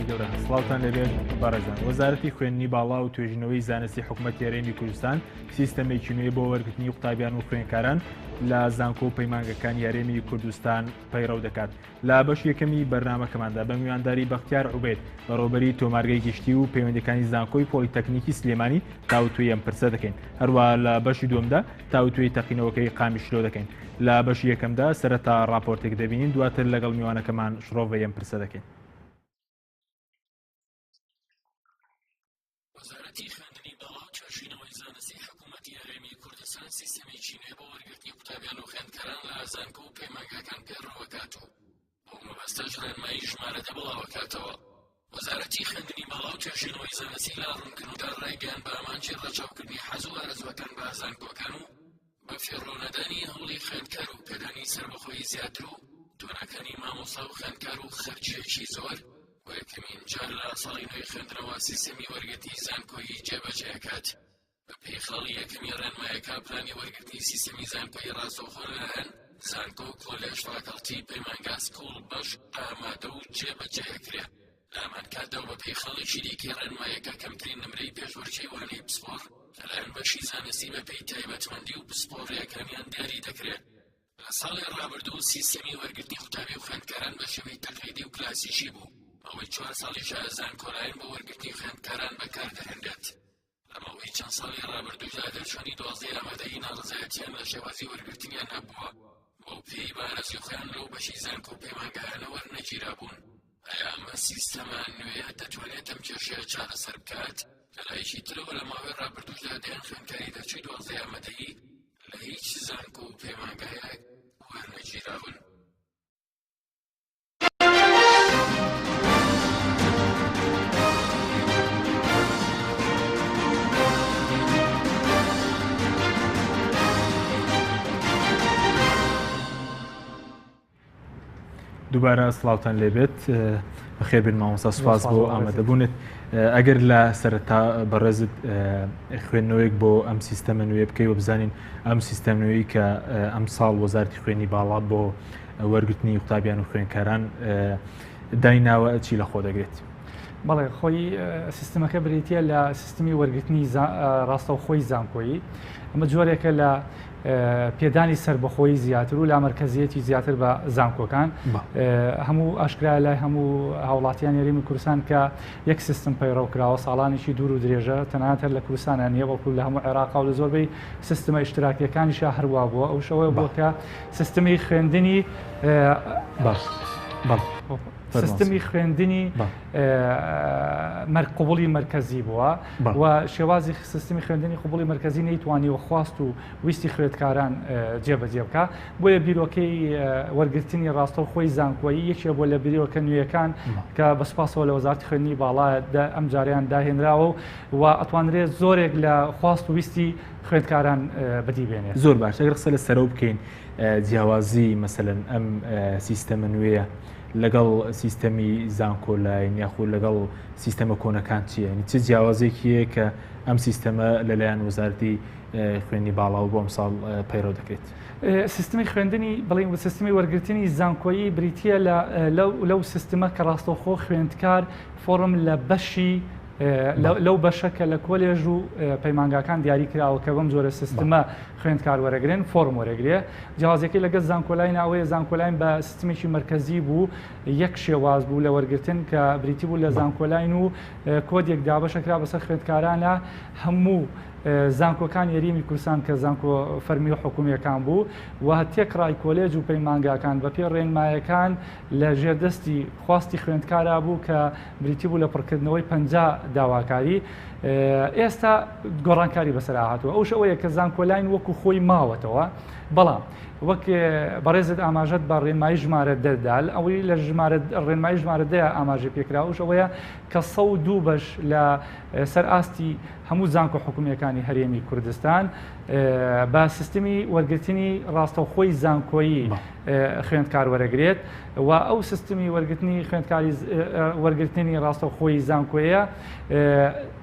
خوای گەورە. سڵاوتان لێبێت بەڕێزان. وەزارەتی خوێندنی باڵا و توێژینەوەی زانستی حکومەتی هەرێمی کوردستان سیستەمێکی نوێ بۆ وەرگرتنی قوتابیان و خوێندکاران لە زانکۆ و پەیمانگەکانی هەرێمی کوردستان پەیڕەو دەکات. لە بەشی یەکەمی بەرنامەکەماندا بە میوانداری بەختیار عوبێد بەڕێوەبەری تۆمارگەی گشتی و پەیوەندیەکانی زانکۆی پۆلیتەکنیکی سلێمانی تاوتوێی ئەم پرسە دەکەین. هەروەها لە بەشی دووەمدا تاوتوێی تەقینەوەکەی قامیشلۆ دەکەین. لە بەشی یەکەمدا سەرەتا ڕاپۆرتێک دەبینین دواتر لەگەڵ میوانەکەمان شڕۆڤەی ئەم پرسە دەکەین. وەزارەتی خوێندنی باڵا و توێژینەوەی زانستی حکوومەتی هەرێمی کوردستان سیستەمێکی نوێ بۆ وەرگرتنی قوتابیان و خوێندکاران لە زانکۆ و پەیمانگاکان پەیڕەوەکات و بۆ مەبەستەش ڕێنمایی ژمارە دە بڵاوەکاتەوە. وەزارەتی خوێندنی باڵا و توێژینەوەی زانستی لە ڕوونکردندا ڕایگەیاند بە ئامانجی ڕەچاوکردنی حەز و ئارەزووەکان بە زانکۆکان و بە فیڕۆنەدانی هەوڵی خوێندکار و پێدانی سەربەخۆیی زیاتر و تواناکانی مامۆستا و خوێندکار و خەرجییەکی زۆر بۆ یەکەمین جار لە ساڵی نوێی خوێندنەوە سیستەمی وەرگرتنی زانکۆیی جێبەجێ ئەکات. بەپێی خاڵی یەکەمی ڕێنمایەکە پلانی وەرگرتنی سیستەمی زانکۆیی ڕاستەوخۆ لەلایەن زانکۆ، کۆلێژ، فاکەڵتی، پەیمانگا، سکوڵ، بەش ئامادە و جێبەجێ ئەکرێ. لە هەمان کاتدا و بەپێی خاڵێکی دیکەی ڕێنمایەکە کەمترین نمرەی پێشبڕکێی وانەی پسپۆڕ لەلایەن بەشی زانستی بەپێی تایبەتمەندی و پسپۆڕییەکانیان دیاری دەکرێت. لە ساڵی ڕابردوو سیستەمی وەرگرتنی قوتابی و خوێندکاران بە شێوەی تەقلیدی و کلاسیکی بوو، ماوەی چوار ساڵیشە زانکۆلاین بۆ وەرگرتنی خوێندکاران بەکاردەهێنرێت. لە ماوەی چەند ساڵی ڕابردووشدا دەرچوانی دوازدەی ئامادەیی ناڕەزایەتیان لە شێوازی وەرگرتنیان هەبووە، بەو پێیەی بە ئارەزووی خۆیان لەو بەشی زانکۆ و پەیمانگایانە وەرنەگیرابوون. ئایا ئەمە سیستەمە نوێیە دەتوانێت ئەم کێشەیە چارەسەر بکات؟ لە لایەکی ترەوە لە ماوەی ڕابردووشدا دەیان خوێندکاری دەرچووی دوازدەی ئامادەیی لە هیچ زانکۆ و پەیمانگایەک وەرنەگیراون. دووبارە سڵاوتان لێبێت بەخێربێن مامۆستا سوپاس بۆ ئامادەبوونت ئەگەر لە سەرەتا بەڕێزت خوێندنەوەیەک بۆ ئەم سیستەمە نوێ بکەی و بزانین ئەم سیستەم نوێی کە ئەم ساڵ وەزارتی خوێنی باڵا بۆ وەرگرتنی قوتابیان و خوێندکاران دایناوە چی لە خۆ دەگرێت؟ بەڵێ خۆی سیستمەکە بریتە لە سیستمی وەرگرتنی ڕاستەوخۆی زانکۆیی ئەمە جۆرێکە لە پێدانی سەربەخۆیی زیاتر و لامەرکەزیەتی زیاتر بە زانکۆکان هەموو ئاشکرا لای هەموو هاوڵاتیان یاریمی کوردستان کە یەک سیستم پەیڕەو کراوە ساڵانێکی دوور و درێژە تەنانەت هەر لە کوردستانە نییە بەڵکو لە هەموو عێراقا و لە زۆربەی سیستمە ئیشتراکیەکانیشا هەروا بووە ئەو شەوە بووە کە سیستمی خوێندنی باش سیستمی خوێندنی قبوڵی مەرکەزی بووە و شێوازی سیستمی خوێندنی قبوڵی مەرکەزی نەیتوانیوە خواست و ویستی خوێندکاران جێبەجێ بکا بۆیە بیرۆکەی وەرگرتنی ڕاستەوخۆی زانکۆیی یەکێ بووە لە بیرۆکە نوێیەکان کە بە سوپاسەوە لە وەزارەتی خوێندنی باڵا ئەم جارەیان داهێنراوە و ئەتوانرێت زۆرێک لە خواست و ویستی خوێندکاران بەدی بێنێت. زۆر باش ئەگەر قسە لە سەرەوە بکەین جیاوازی مەسەلەن ئەم سیستەمە نوێیە لەگەڵ سیستەمی زانکۆلاین یاخود لەگەڵ سیستەمە کۆنەکان چییە؟ یعنی چ جیاوازێکی هەیە کە ئەم سیستەمە لەلایەن وەزارەتی خوێندنی باڵاوە بۆ ئەمساڵ پەیڕەو دەکرێت؟ سیستمی خوێندنی بڵین و سیستمی وەرگرتنی زانکۆیی بریتییە لە لەو سیستمە کە ڕاستەوخۆ خوێندکار فۆڕم لە بەشی لەو بەشە کە لە کۆلێژ و پەیمانگاکان دیاری کراوە کە بەم جۆرە سیستمە خوێندکار وەرەگرن فۆرم وەرەگرێ جیاوازیەکەی لەگەڵ زانکۆلاین ئەوەیە زانکۆلاین بە سیستمێکی مەرکەزی بوو یەک شێواز بوو لە وەرگرتن کە بریتی بوو لە زانکۆلاین و کۆدێک دابەشەکرا بەسەر خوێندکارانە هەموو زانکۆکان یەریمی کوردستان کە زانکۆ فەرمی و حکومیەکان بوو و تێکڕای کۆلێج و پەیمانگاکان بەپێی ڕێنمایەکان لە ژێردەستی خواستی خوێندکارا بوو کە بریتی بوو لە پڕکردنەوەی 50 داواکاری ئێستا گۆڕانکاری بەسەرا هاتووە ئەوش ئەوەیە کە زانکۆلاین وەکو خۆی ماوەتەوە بەڵام وەک بەڕێزت ئاماژەت بە ڕێنمایی ژمارە دەدال ئەوەی لە ژمارە ڕێنمایی ژمارە دەیە ئاماژە پێکرا ئەوش ئەوەیە کە 102 بەش لە سەر ئاستی هەموو زانکۆ حکومییەکانی هەرێمی کوردستان بە سیستمی وەرگرتنی ڕاستەوخۆی زانکۆیی خوێندکار وەرەگرێت و ئەو سیستمی وەرگرتنی خوێندکاری وەرگرتنی ڕاستەوخۆی زانکۆیە.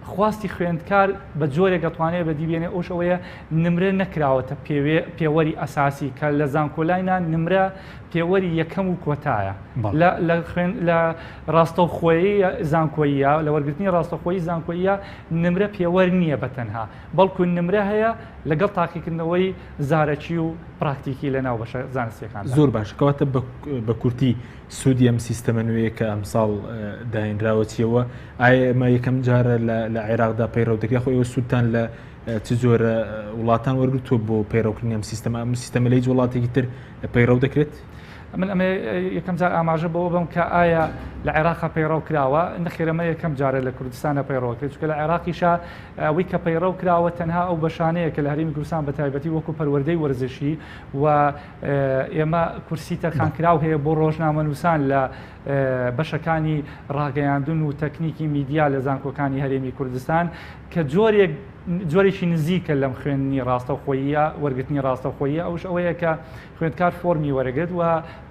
خواستی خوێندکار بە جۆرێک ئەتوانێت بەدی بێنێ ئەوش ئەوەیە نمرە نەکراوەتە پێوەری ئەساسی کە لە زانکۆلاینا نمرە پێوەری یەکەم و کۆتایە لە ڕاستەوخۆیی زانکۆییە لە وەرگرتنی ڕاستەخۆی زانکۆییە نمرە پێوەر نییە بە تەنها بەڵکو نمرە هەیە لەگەڵ تاقیکردنەوەی زارەکی و پراکتیکی لە ناو بەشە زانستیەکان. زۆر باشە کەواتە بە کورتی سوودی ئەم سیستەمە نوێیە کە ئەمساڵ داینراوە چیەوە ئایا ئەمە یەکەم جارە لە عێراقدا پەیڕەو دەکرێت خۆ ئێوە سوودتان لە چ جۆرە وڵاتان وەرگرتووە بۆ پەیڕەوکردنی ئەم سیستەمە ئەم سیستەمە لە هیچ وڵاتێکی تر پەیڕەو دەکرێت؟ من ئەمە یەکەم جار ئاماژە بەوە بم کە ئایا لە عێراقا پەیڕەو کراوە نەخێر ئەمە یەکەم جارە لە کوردستانە پەیڕەوە کرێت چونکە لە عێراقیشا ئەوەی کە پەیڕەو کراوە تەنها ئەو بەشانەیە کە لە هەرێمی کوردستان بە تایبەتی وەکو پەروەردەی وەرزشی و ئێمە کورسی تەرخانکراو هەیە بۆ ڕۆژنامەنووسان لە بەشەکانی ڕاگەیاندن و تەکنیکی میدیا لە زانکۆکانی هەرێمی کوردستان کە جۆرێک جۆرێکی نزیکە لەم خوێندنی ڕاستەوخۆییە وەرگرتنی ڕاستەوخۆییە ئەوش ئەوەیە کە خوێندکار فۆرمی وەرەگرت و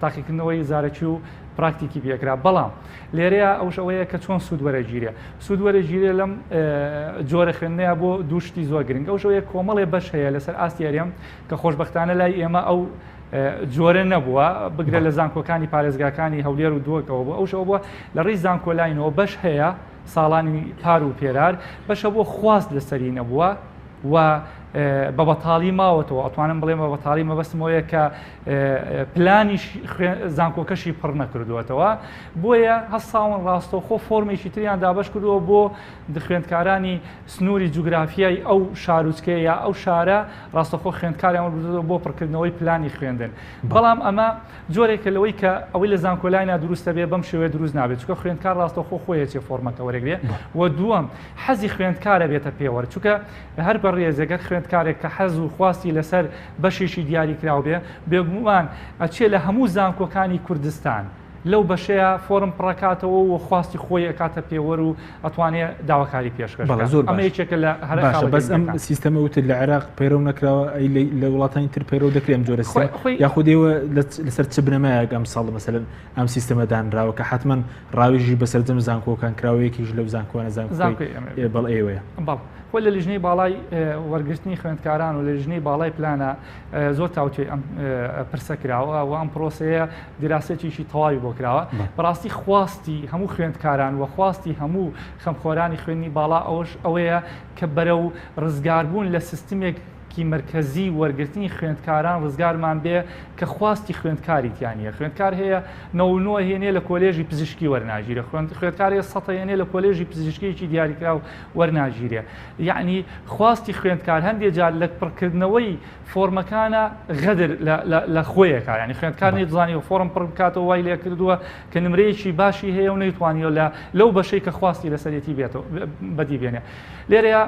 تاقیکردنەوەی زارەکی و پراکتیکی پێکرا بەڵام لێرەیە ئەوش ئەوەیە کە چۆن سوود وەرەگیرێ سوود وەرەگیرێ لەم جۆرە خوێندنەیە بۆ دوو شتی زۆر گرنگ ئەوش ئەوەیە کۆمەڵێ بەش هەیە لەسەر ئاستی هەرێم کە خۆشبەختانە لای ئێمە ئەو جۆرە نەبووە بگرە لە زانکۆکانی پارێزگاکانی هەولێر و دووەکەوە بوو ئەوش ئەوە بووە لە ڕێی زانکۆلاینەوە بەش هەیە ساڵانی پار و پێرار بەشە بۆ خواست لەسەری نەبووە و بە بەتاڵی ماوەتەوە ئەتوانم بڵێم بە بەتاڵی مەبەستمەوەیە کە پلانیش زانکۆکەشی پڕ نەکردووەتەوە بۆیە هەستاون ڕاستەوخۆ فۆرمێکی تریان دابش کردووە بۆ خوێندکارانی سنووری جوگرافیای ئەو شارۆچکەیە یا ئەو شارە ڕاستەخۆ خوێندکاریان وەرگرتووە بۆ پڕکردنەوەی پلانی خوێندن بەڵام ئەمە جۆرێکە لەوەی کە ئەوەی لە زانکۆلاینا دروستە بێ بەم شێوەیە دروست نابێت چونکە خوێندکار ڕاستەوخۆ خۆی ئەچێ فۆرمەکە وەرەگرێ و دووەم حەزی خوێندکارە بێتە پێوەر چونکە هەر بەڕێزێک گەر خوێندکارێک کە حەز و خواستی لەسەر بەشێکی دیاریکراو بێ بێگومان ئەچێ لە هەموو زانکۆکانی کوردستان لەو بەشەیا فۆرم پڕەکاتەوە و خواستی خۆی ئەکاتە پێوەر و ئەتوانێ داواکاری پێشکەش بەڵێ بکات زۆر ئەمە باش یەکێکە لە هەرە باشە خاڵە بەس ئەم گرنگەکان. سیستەمە وتت لە عێراق پەیڕەو نەکراوە ئەی لە وڵاتانی تر پەیڕەو دەکرێ ئەم جۆرە خۆی سیستەمە خۆی یاخود ئێوە لەسەر چ بنەمایەک ئەمساڵ مەسەلەن ئەم سیستەمە دانراوە کە حەتمەن ڕاوێژیش بە سەرجەم زانکۆکان کراوە یەکیش لەو زانکۆانە زانکۆی زانکۆی ئێمە بێ. بەڵ ئێوەیە. بەڵێ خۆی لە لیژنەی باڵای وەرگرتنی خوێندکاران و لە لیژنەی باڵای پلانە زۆر تاوتوێی ئەم پرسە کراوە و ئەم پرۆسەیە دیراسەتێکی تەواوی بۆ کراوە بەڕاستی خواستی هەموو خوێندکاران و خواستی هەموو خەمخۆرانی خوێندنی باڵا ئەوش ئەوەیە کە بەرەو ڕزگاربوون لە سیستمێک مرکزی وەرگرتنی خوێندکاران ڕزگارمان بێ کە خواستی خوێندکاری تیانە خوێندکار هەیە 99 هێنێ لە کۆلێژی پزیشکی وەرناگیرە خوێندکار هەیە سەد هێنێ لە کۆلێژی پزیشکیی دیاریکراو وەرناگیرێ یەعنی خواستی خوێندکار هەندێ جار لە پڕکردنەوەی فۆرمەکانە غەدر لە خۆیەکە ینی خوێندکار نەیتوانیوە فۆرم پڕ بکاتەوە وای لێ کردووە کە نمرەیەکی باشی هەیە و نەیتوانیوە لە لەو بەشەی کە خواستی لەسەرێتی بێتەوە بەدی بێنێ لێرەیە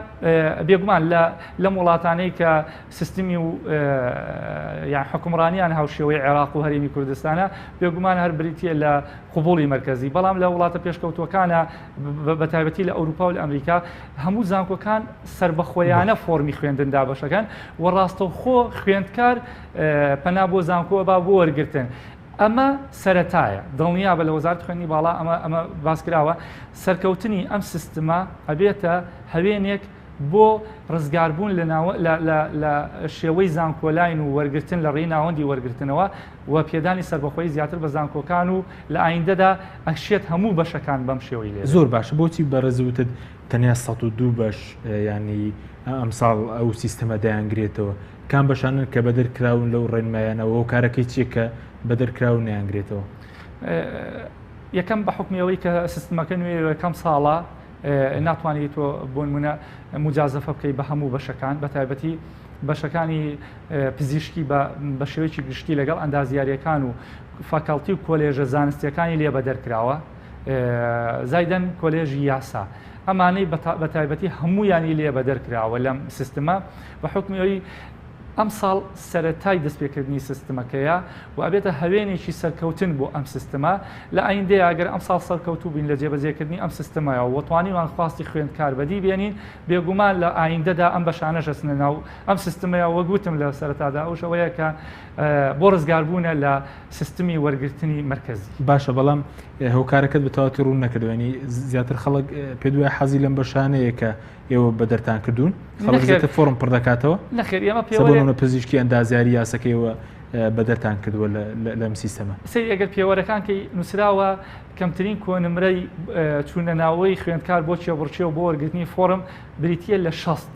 بێگومان لە لەم وڵاتانەی کە سیستمی و یان حکومڕانیان هاوشێوەی عێراق و هەرێمی کوردستانە بێگومان هەر بریتە لە قبوڵی مەرکەزی بەڵام لە وڵاتە پێشکەوتووەکانە بە تایبەتی لە ئەوروپا و لە ئەمریکا هەموو زانکۆکان سربەخۆیانە فۆرمی خوێندن دابەشەکەن و ڕاستەوخۆ خوێندکار پەنا بۆ زانکۆ با بۆ وەرگتن. ئەمە سەتایە دڵنیا بە لە وەزارەت خوێندنی باڵا ئەمە ئەمە باسکراوە سەرکەوتنی ئەم سیستمە ئەبێتە هەوێنێک بۆ ڕزگاربوون لە شێوەی زانکۆلاین و وەرگرتن لە ڕێی ناوەندی وەرگرتنەوە و پێدانی سەربەخۆیی زیاتر بە زانکۆکان و لە ئایندەدا ئەشێت هەموو بەشەکان بەم شێوەی لێ زۆر باشە بۆچی بەڕێز وتت تەنیا 102 بەش ینی ئەمساڵ ئەو سیستەمە دەیانگرێتەوە کام بەشانن کە بەدەر کراون لەو ڕێنمایانەوە و کارەکەی چیە کە بەدەر کراون نەیانگرێتەوە؟ یەکەم بە حوکمی ئەوەی کە سیستمەکە نوێیە و یەکەم ساڵە ناتوانیت تۆ بۆ نمونە موجازەفە بکەیت بە هەموو بەشەکان بە تایبەتی بەشەکانی پزیشکی بە شێوەیەکی گشتی لەگەڵ ئەندازیاریەکان و فاکەڵتی و کۆلێژە زانستیەکانی لێ بەدەر کراوە زایدەن کۆلێژی یاسا ئەمانەی بە تایبەتی هەمویانی لێ بەدەر کراوە لەم سیستمە بە حکمی ئەوی ئەمساڵ سەرەتای دەستپێکردنی سیستمەکەیە و ئەبێتە هەوێنێکی سەرکەوتن بۆ ئەم سیستمە لە ئایندەیا. گەر ئەمساڵ سەرکەوتوو بین لە جێبەجێکردنی ئەم سیستمەوە و توانیمان خواستی خوێندکار بەدی بێنین، بێگومان لە ئایندەدا ئەم بەشانەش ئەچنە ناو ئەم سیستمەیە. وەک وتم لە سەرەتادا ئەوش ئەوەیە کە بۆ ڕزگاربوونە لە سیستمی وەرگرتنی مەرکەزی. باشە بەڵام هۆکارەکەت بە تەواوەتی ڕوون نەکردەوە، یانی زیاتر خەڵک پێت وایە حەزی لەم بەشانەیە کە ئێوە بەدەرتان کردوون؟ خەڵک زیاتر فۆرم پڕ دەکاتەوە؟ نەخێر ئێمە پێوەرە پزیشکی ئەندازیاری یاسەکەیەوە بەدەرتان کردووە لەم سیستەمە. سەیری ئەگەر پێوەرەکان کەی نووسراوە کەمترین کۆنمرەی چوونە ناوەی خوێندکار بۆ کێبڕکێ و بۆ وەرگرتنی فۆرم بریتییە لە 60.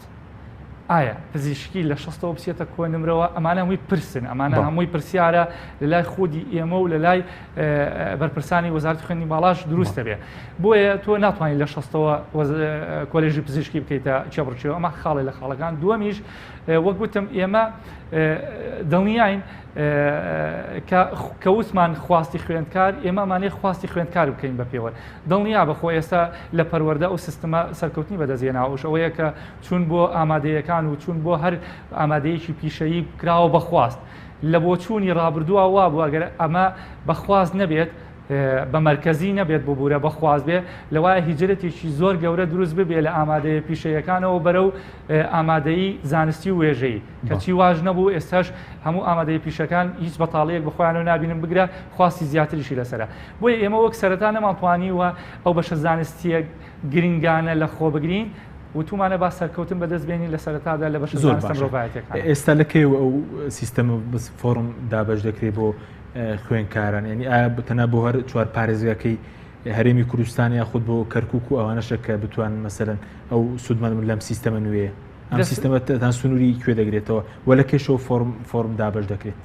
ئایا پزیشکی لە شەستەوە بچێتە کۆنمرەوە؟ ئەمانە هەمووی پرسن، ئەمانە هەمووی پرسیارە لە لای خودی ئێمە و لە لای بەرپرسانی وەزارەتی خوێندنی باڵاش دروست دەبێت. بۆیە تۆ ناتوانانی لە شەستەوە کۆلێژی پزیشکی بکەیتە کێبڕکێ. ئەمە خاڵێ لە خاڵەکان. دووەمیش وەک وتم ئێمە دڵنیاین کە وتمان خواستی خوێندکار، ئێمە ئەمانەیە خواستی خوێندکار بکەین بە پێوەر. دڵنیا بە خۆ ئێستا لە پەروەردە ئەو سیستمە سەرکەوتنی بەدەستهێناوە، ئەوەیە کە چون بۆ ئامادەیەکان و چون بۆ هەر ئامادەیەکی پیشەیی کراوە بەخواست. لە بۆچوونی ڕابردووە وابوو ئەگەر ئەمە بەخواست نەبێت، بە مەرکەزی نەبێت، ببوورە بەخواست بێ، لەوایە هیجرەتێکی زۆر گەورە دروست ببێ لە ئامادەیە پیشەیەکانەوە بەرەو ئامادەیی زانستی و وێژەیی، کەچی واش نەبوو. ئێستاش هەموو ئامادەی پیشەکان هیچ بەتاڵیەک بەخۆیانەوە نابینن، بگرە خواستی زیاتریشی لەسەرە. بۆیە ئێمە وەک سەرەتا نەمانتوانیوە ئەو بەشە زانستیە گرنگانە لە خۆ بگرین، وتومانە با سەرکەوتن بەدەست بێنین لە سەرەتادا لە بەشە زۆر زانستە باشە. مرۆڤایەتیەکان. ئێستا لە کەیەوە ئەو سیستەمە بەس فۆڕم دابەش دەکرێت بۆ خوێندکاران؟ یعنی ئایا تەنها بۆ هەر چوار پارێزگاکەی هەرێمی کوردستان یاخود بۆ کەرکوک و ئەوانەشە کە بتوانن مەسەلەن ئەو سوودمەند بن لەم سیستەمە نوێیە؟ ئەم سیستەمە تان سنووری کوێ دەگرێتەوە و لە کێشەوە فۆرم دابەش دەکرێت؟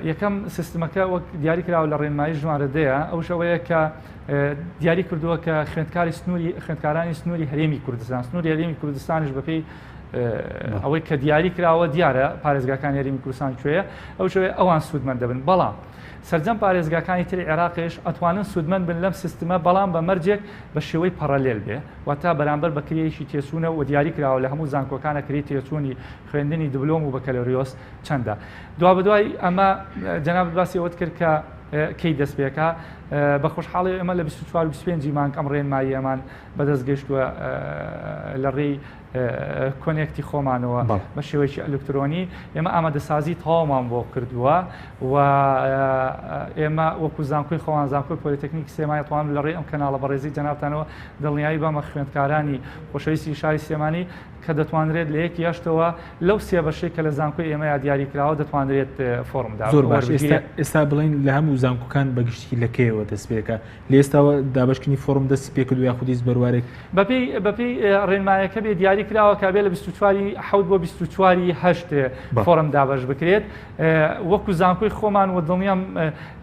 یەکەم سیستمەکە وەک دیاری کراوە لە ڕێنمایی ژمارە دەیە، ئەوش ئەوەیە کە دیاری کردووە کە خوێندکاری سنووری خوێندکارانی سنووری هەرێمی کوردستان، سنووری هەرێمی کوردستانیش بەپێی ئەوەی کە دیاری کراوە دیارە پارێزگاکانی هەرێمی کوردستان کوێیە، ئەو شێوەیە ئەوان سوودمەند دەبن. بەڵام سەرجەم پارێزگاکانی تری عێراقیش ئەتوانن سوودمەند بن لەم سیستمە، بەڵام بە مەرجێک بە شێوەی پەڕەلێل بێ، واتە بەرامبەر بە کرێیەکی تێچوونە و دیاری کراوە لە هەموو زانکۆکانە کرێی تێچوونی خوێندنی دبلۆم و بەکەلۆریۆس چەندە. دوابەدوای ئەمە جەنابت باسی ئەوەت کرد کە کەی دەست پێکا، بە خۆشحاڵی ئێمە لە 24 و 25 مانگ ئەم ڕێنماییەمان بەدەست گەیشتووە لە ڕێی connect ی خۆمانەوە بە شێوەیەکی ئەلکترۆنی. ئێمە ئامادەسازی تەواومان بۆ کردووە و ئێمە وەکو زانکۆی خۆمان، زانکۆی پۆلیتەکنیکی سلێمانی، توانم لە ڕێی ئەم کەناڵە بەڕێزی جەنابتانەوە دڵنیایی بەمە خوێندکارانی خۆشەویستی شاری سلێمانی کە دەتوانرێت لە یەکی هەشتەوە لەو سێ بەشەی کە لە زانکۆی ئێمەیا دیاری کراوە دەتوانرێت فۆرم دا زۆر باش. وەربگیرێت. ئێستا بڵێین لە هەموو زانکۆکان بە گشتی لە کەیەوە دەست پێ دەکات؟ لە ئێستاوە دابەشکردنی فۆرم دەستی پێ کردووە یاخود هیچ بەروارێک؟ بەپێی ڕێنمایەکە بێ دیاری کراوە کە بێ لە 24 ی حەوت بۆ 24 ی هەشت فۆرم دابەش بکرێت. وەکو زانکۆی خۆمان و دڵنیام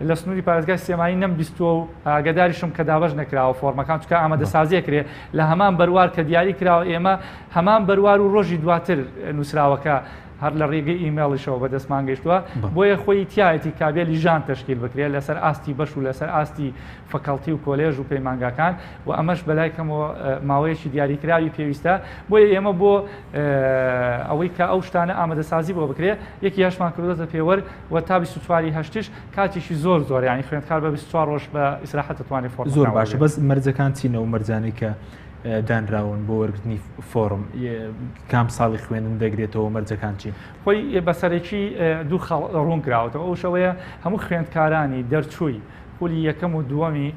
لە سنووری پارێزگای سلێمانی نەمبیستووە و ئاگاداریشم کە دابەش نەکراوە فۆرمەکان، چونکە ئامادەسازیە کرێ لە هەمان بەروار کە دیاری کراوە. ئێمە هەمان بەروار و ڕۆژی دواتر نووسراوەکە هەر لە ڕێگەی ئیمێڵیشەوە بەدەستمان گەیشتووە. بۆیە خۆی تایەتی کابێ لیژان تەشکیل بکرێت لەسەر ئاستی بەش و لەسەر ئاستی faculty و کۆلێژ و پەیمانگاکان و ئەمەش بەلای کەمەوە ماوەیەکی دیاریکراوی پێویستە. بۆیە ئێمە بۆ ئەوەی کە ئەو شتانە ئامادەسازی بۆ بکرێت یەکی هەشتمان کردوەتە پێوەر و تا 24 ی هەشتیش کاتێکی زۆر زۆر، یعنی خوێندکار بە 24 ڕۆژ بە ئیسراحەت دەتوانێت فۆرم زۆر باشە. بەس مەرجەکان چینە و مەرجانەی کە دانراون بۆ وەرگرتنی فۆرم کام ساڵی خوێندن دەگرێتەوە، مەرجەکان چین؟ خۆی بەسەرەکی دوو خاڵ ڕوون کراوەتەوە. ئەو شەوەیە هەموو خوێندکارانی دەرچووی خولی یەکەم و دووەمی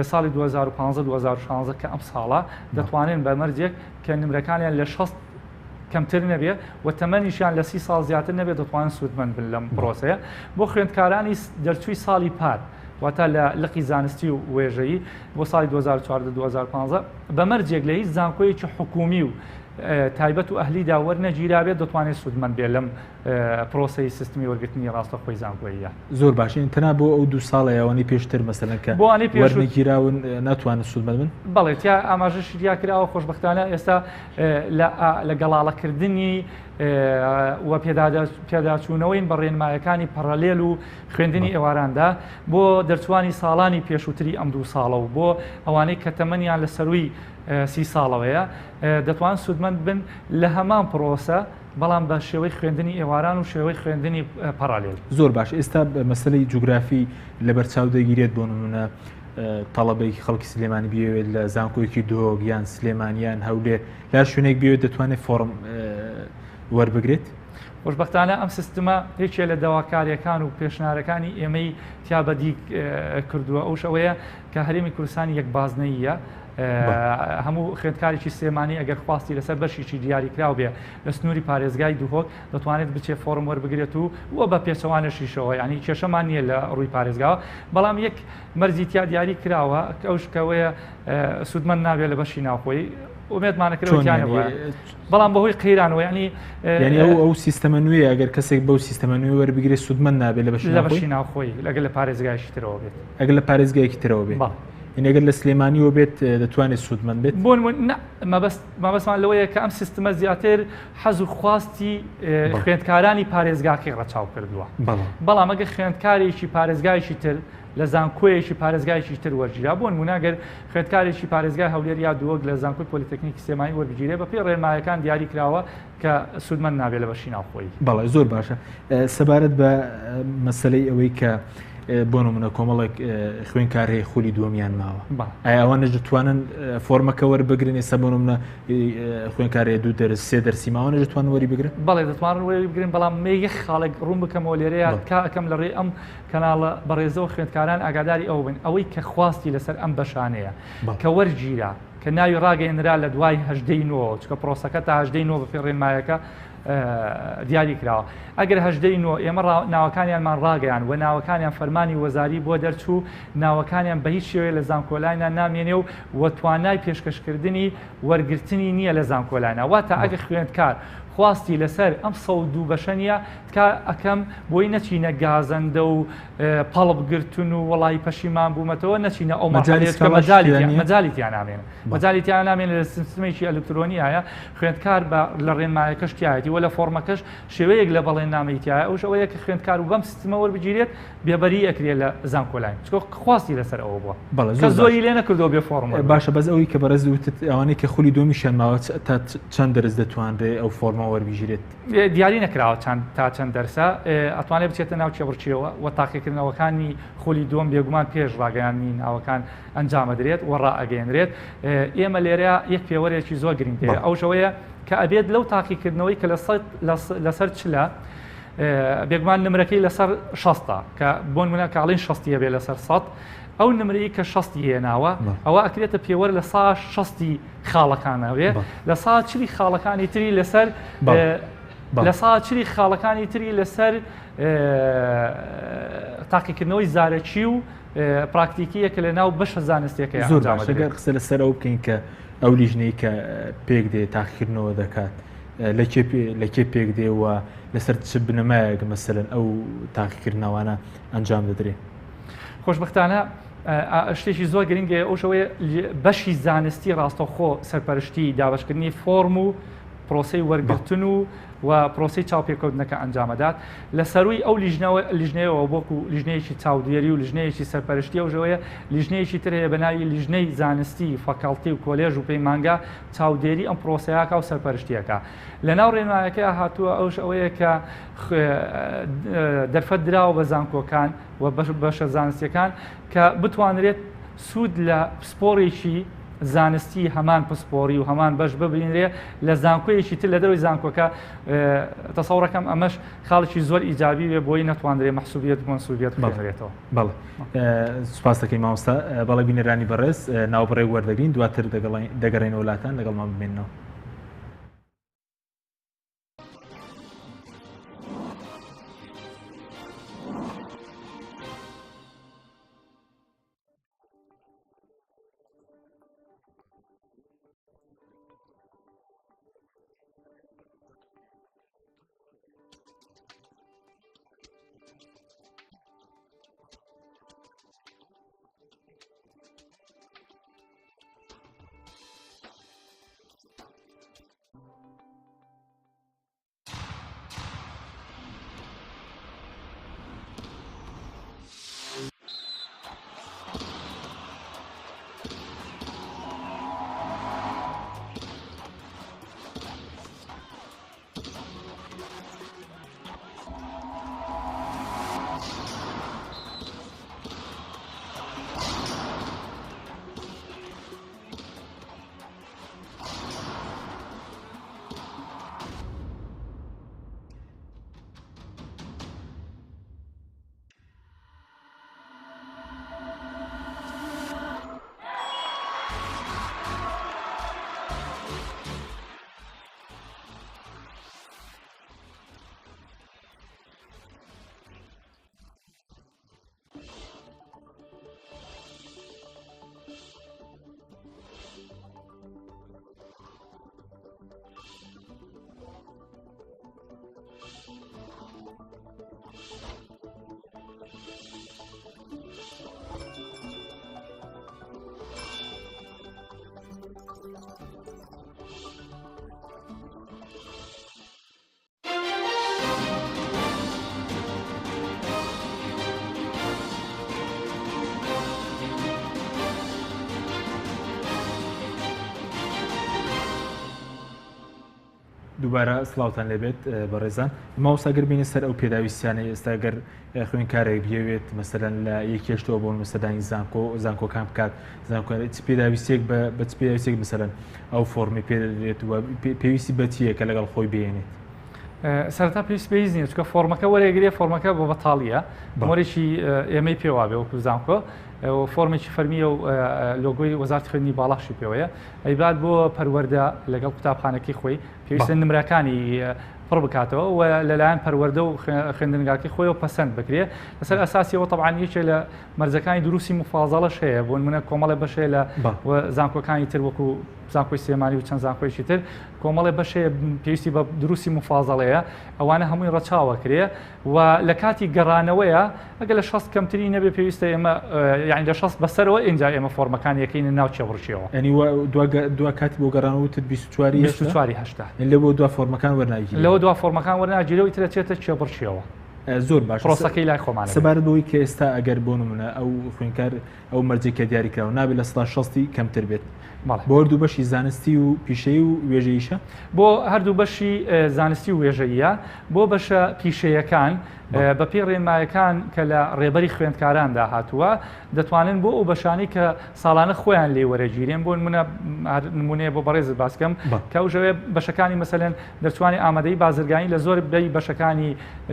ساڵی 2015 2016 کە ئەم ساڵە دەتوانن بە مەرجێک کە نمرەکانیان لە 60 کەمتر نەبێ و تەمەنیشیان لە 30 ساڵ زیاتر نەبێت دەتوانن سوودمەند بن لەم پرۆسەیە. بۆ خوێندکارانی دەرچووی ساڵی پار، واتە لە لقی زانستی و وێژەیی بۆ ساڵی 2014 2015 بە مەرجێک لە هیچ زانکۆیەکی حکومی و تایبەت و ئەهلیدا وەرنەگیرابێت دەتوانێت سوودمەند بێت لەم پرۆسەی سیستمی وەرگرتنی ڕاستەوخۆی زانکۆییە. زۆر باش. یعنی تەنها بۆ ئەو دوو ساڵە یاوانەی پێشتر مەسەلەن کە بۆ ئەوانەی پێشوو وەرنەگیراون ناتوانن سوودمەند بن؟ بەڵێ، تیا ئاماژەشی تیا کراوە. خۆشبەختانە ئێستا لە گەڵاڵەکردنی و پێداچوونەوەین بە ڕێنمایەکانی پەڕەلێل و خوێندنی ئێواراندا بۆ دەرچوانی ساڵانی پێشووتری ئەم دوو ساڵە و بۆ ئەوانەی کە تەمەنیان لە سەرووی 30 ساڵەوەیە دەتوان سوودمەند بن لە هەمان پرۆسە. بەڵام بە شێوەی خوێندنی ئێواران و شێوەی خوێندنی پەڕالێل. زۆر باش ئێستا مەسەلەی جوگرافی لەبەرچاو دەگیرێت بۆ نمونە تەڵەبەیەکی خەڵکی سلێمانی بیەوێت لە زانکۆیەکی دهۆک یان سلێمانی یان هەولێر لە شوێنێک بیەوێت دەتوانێت فۆڕم وەربگرێت؟ خۆشبەختانە ئەم سیستمە یەکێ لە داواکاریەکان و پێشنارەکانی ئێمەی تیا بەدی کردووە ئەوش ئەوەیە کە هەرێمی کوردستان یەک بازنەییە هەموو خوێندکارێکی سلێمانی ئەگەر خواستی لەسەر بەشێکی دیاریکراو بێ لە سنووری پارێزگای دهۆک دەتوانێت بچێت فۆرم وەربگرێت و و بە پێچەوانەشیشەوە یعنی کێشەمان نییە لە ڕووی پارێزگاوە بەڵام یەک مەرجی تیا دیاری کراوە ئەوش کەوەیە سوودمەند نابێت لە بەشی ناوخۆی ئومێدمانە کرەوەیانە بەڵام بەهۆی قەیرانەوە یعنی یعنی ئەو ئەو سیستەمە نوێ ئەگەر کەسێک بەو سیستەمە نوێ وەربگرێت سوودمەند نابێت لە بەشی لە بەشی ناوخۆی لەگەل لە پارێزگایکی ترەوە بێت ئەگەر لە پارێزگایەکی ترەوە بێت یعنی ئەگەر لە سلێمانیەوە بێت دەتوانێت سوودمەند بێت بۆ نمونە مەبەست مەبەستمان لەوەیە کە ئەم سیستمە زیاتر حەز و خواستی خوێندکارانی پارێزگاکەی ڕەچاو کردووە بەڵام ئەگەر خوێندکارێکی پارێزگایکی تر لە زانکۆیەکی پارێزگایەکی تر وەرگیرا، بۆ نموونە گەر خوێندکارێکی پارێزگای هەولێر یا دهۆک لە زانکۆی پۆلیتەکنیکی سلێمانی وەربگیرێ بەپێی ڕێنمایەکان دیاری کراوە کە سوودمەند نابێت لە بەشی ناوخۆیی. بەڵێ زۆر باشە سەبارەت بە مەسەلەی ئەوەی کە بۆ نمونە کۆمەڵێک خوێنکار هەیە خولی دووەمیان ماوە ئایا ئەوانەش دەتوانن فۆرمەکە وەربگرن ئێستا بۆ نمونە خوێنکار هەیە دوو دەرس سێ دەرسی ماوە دەتوانن وەری بگرن؟ بەڵێ دەتوانن وەری بگرن بەڵام مێ یەک خاڵێک ڕوون بکەمەوە لێرەیە تکا ئەکەم لە ڕێی ئەم کەناڵە بەڕێزەوە خوێندکاران ئاگاداری ئەوە بن ئەوەی کە خواستی لەسەر ئەم بەشانەیە کە وەرگیرا کە ناوی ڕاگەیەنرا لە دوای هەژدەی نۆ چکە پرۆسەکە تا هەژدەی نۆ بەپێی ڕێنمایەکە دیاری کراوە ئەگەر هەژدەی نۆ ئێمە ناوەکانیانمان ڕاگەیان و ناوەکانیان فەرمانی وەزاری بۆ دەرچوو ناوەکانیان بە هیچ شێوەیە لە زانکۆلاینا نامێنێ و و توانای پێشکەشکردنی وەرگرتنی نییە لە زانکۆلاینا واتە ئەگە خوێندکار خواستی لەسەر ئەم 102 بەشە نییە تکا ئەکەم بۆی نەچینە گازەندە و پەڵپ گرتن و وەڵی پەشیمان بوومەتەوە نەچینە ئەو مەجالی کە مەجالی مەجالی تیا نامێنە مەجالی تیا نامێنە لە سیستمێکی ئەلکترۆنی هەیە خوێندکار بە لە ڕێنمایەکەش تایەتی وە لە فۆرمەکەش شێوەیەک لە بەڵێننامەی تایە ئەوش ئەوەیە کە خوێندکار و بەم سیستمە وەربگیرێت بێبەری ئەکرێت لە زانکۆلاین چکۆ خواستی لەسەر ئەوە بووە بەڵێ زۆر زۆری لێ نەکردەوە بێ فۆرم باشە بەس ئەوەی کە بەڕێز وتت ئەوانەی کە خولی دووەمیشیان ماوە تا چەند دەرس دەتوانرێ ئەو فۆرمە وەربگیرێت دیاری نەکراوە چەند تا چەند دەرسە ئەتوانێت بچێتە ناو کێبڕکێوە و تاقیکردنەوەکانی خولی دووەم بێگومان پێش ڕاگەیاندنی ناوەکان ئەنجامەدرێت و ڕائەگەیەنرێت ئێمە لێرە یەک پێوەرێکی زۆر گرنگ هەیە ئەوش ئەوەیە کە ئەبێت لەو تاقیکردنەوەی کە لەسەر چلە بێگومان نمرەکەی لەسەر شەستە کە بۆ نمونە کاڵین شەستیە بێ لەسەر سەد ئەو نمرەی کە شەستی هێناوە ئەوە ئەکرێتە پێوەر لە سا شەستی خاڵەکانەوێ لە سا چلی خاڵەکانی تری لەسەر لە سا چلی خاڵەکانی تری لەسەر تاقیکردنەوەی زارەکی و پراکتیکیە کە لە ناو بەشە زانستیەکە زۆر باشە گەر قسە لەسەر ئەو بکەین کە ئەو لیژنەی کە پێک دێ تاقیکردنەوە دەکات لە کێ پێک دێ و لەسەر چ بنەمایەک مەسەلەن ئەو تاقیکردنەوانە ئەنجام دەدرێ؟ خۆشبەختانە شتێکی زۆر گرنگە ئەوشەوەی بەشی زانستی ڕاستەوخۆ سەرپەرشتی دابشکردنی فۆرم و پرۆسی وەرگرتن و و پرۆسی چاوپێکەوتنەکە ئەنجامەدات لە سەروی ئەو لیژنەوە لیژنەیەوە وەکو لیژنەیەکی چاودێری و لیژنەیەکی سەرپەرشتی ئەو ژەوەیە لیژنەیەکی تر هەیە بە ناوی لیژنەی زانستی فاکەڵتی و کۆلێژ و پەیمانگا چاودێری ئەم پرۆسەیەکە و سەرپەرشتیەکە لە ناو ڕێنمایەکە هاتووە ئەوش ئەوەیە کە دەرفەت دراوە بە زانکۆکان و بەشە زانستیەکان کە بتوانرێت سوود لە پسپۆڕێکی زانستی هەمان پسپۆڕی و هەمان بەش ببینرێ لە زانکۆیەکی تر لە دەرەوەی زانکۆکە تەسەوڕەکەم ئەمەش خاڵێکی زۆر ئیجابی بێ بۆی نەتواندرێ مەحسوبیەت مەنسوبیەت بخوێنرێتەوە. بەڵێ سوپاس دەکەین مامۆستا. بەڵێ بینەرانی بەڕێز ناوبڕێک وەردەگرین دواتر دەگەڕێینەوە لاتان لەگەڵمان بمێننەوە. دووبارە سڵاوتان لێبێت بەڕێزان. مامۆستا گەر بینە سەر ئەو پێداویستیانەی ئێستا گەر خوێندکارێک بیەوێت مەسەلەن لە یەکێشتەوە بۆ سەردانی زانکۆ زانکۆکان بکات زانکۆ چ پێداویستێک بە چ پێداویستێک مەسەلەن ئەو فۆرمی پێدەدرێت و پێویستی بە چییە کە لەگەڵ خۆی بێنێت؟ سەرەتا پێویست بە هیچ نییە چونکە فۆرمەکە وەرەگرێ فۆرمەکە بۆ بەتاڵیە مۆرێکی ئێمەی پێوا بێ وەکو زانکۆ فۆرمێکی فەرمیە و لۆگۆی وەزارەتی خوێندنی باڵاشی پێوەیە ئەیبات بۆ پەروەردە لەگەڵ قوتابخانەکەی خۆی پێویستە نمرەکانی پڕ بکاتەوە و لەلایەن پەروەردە و خوێندنگاکەی خۆیەوە پەسەند بکرێ لەسەر ئەساسیەوە تەبعەن یەکێ لە مەرجەکانی دروستی مفازەڵەش هەیە بۆ نمونە کۆمەڵێ بەش هەیە لە زانکۆکانی تر وەکو زانکۆی سلێمانی و چەند زانکۆیەکی تر کۆمەڵێ بەش هەیە پێویستی بە دروستی مفازەڵەیە ئەوانە هەمووی ڕەچاوەکرێ و لە کاتی گەڕانەوەیە ئەگەر لە 60 کەمتری نەبێ پێویستە ئێمە یعنی لە 60 بەسەرەوە ئینجا ئێمە فۆرمەکان یەکەینە ناو کێبڕکێوە. یعنی دوا کاتی بۆ گەڕانەوە وتت 24 24 هەشتا. یعنی لەوە دوا فۆرمەکان وەرناگیرێ. لەوە دوا فۆرمەکان وەرناگیرێ و ئیتر ئەچێتە کێبڕکێوە. زۆر باش پرۆسەکەی لای خۆمانە. سەبارەت بەوەی کە ئێستا ئەگەر بۆ نمونە ئەو خوێندکار ئەو مەرجەی کە دیاری کراوە نابێت 60% کەمتر بێت. بۆ هەردوو بەشی زانستی و پیشەیی و وێژەییشە؟ بۆ هەردوو بەشی زانستی و وێژەییە. بۆ بەشە پیشەیەکان بەپێی ڕێنمایەکان کە لە ڕێبەری خوێندکاراندا هاتووە دەتوانن بۆ ئەو بەشانەی کە ساڵانە خۆیان لێ وەرەگیرێن بۆ نمونە نمونەیە بۆ بەڕێزت باسکەم کە ئەو ژەوێ بەشەکانی مەسەلەن دەرچوانی ئامادەی بازرگانی لە زۆر بەی بەشەکانی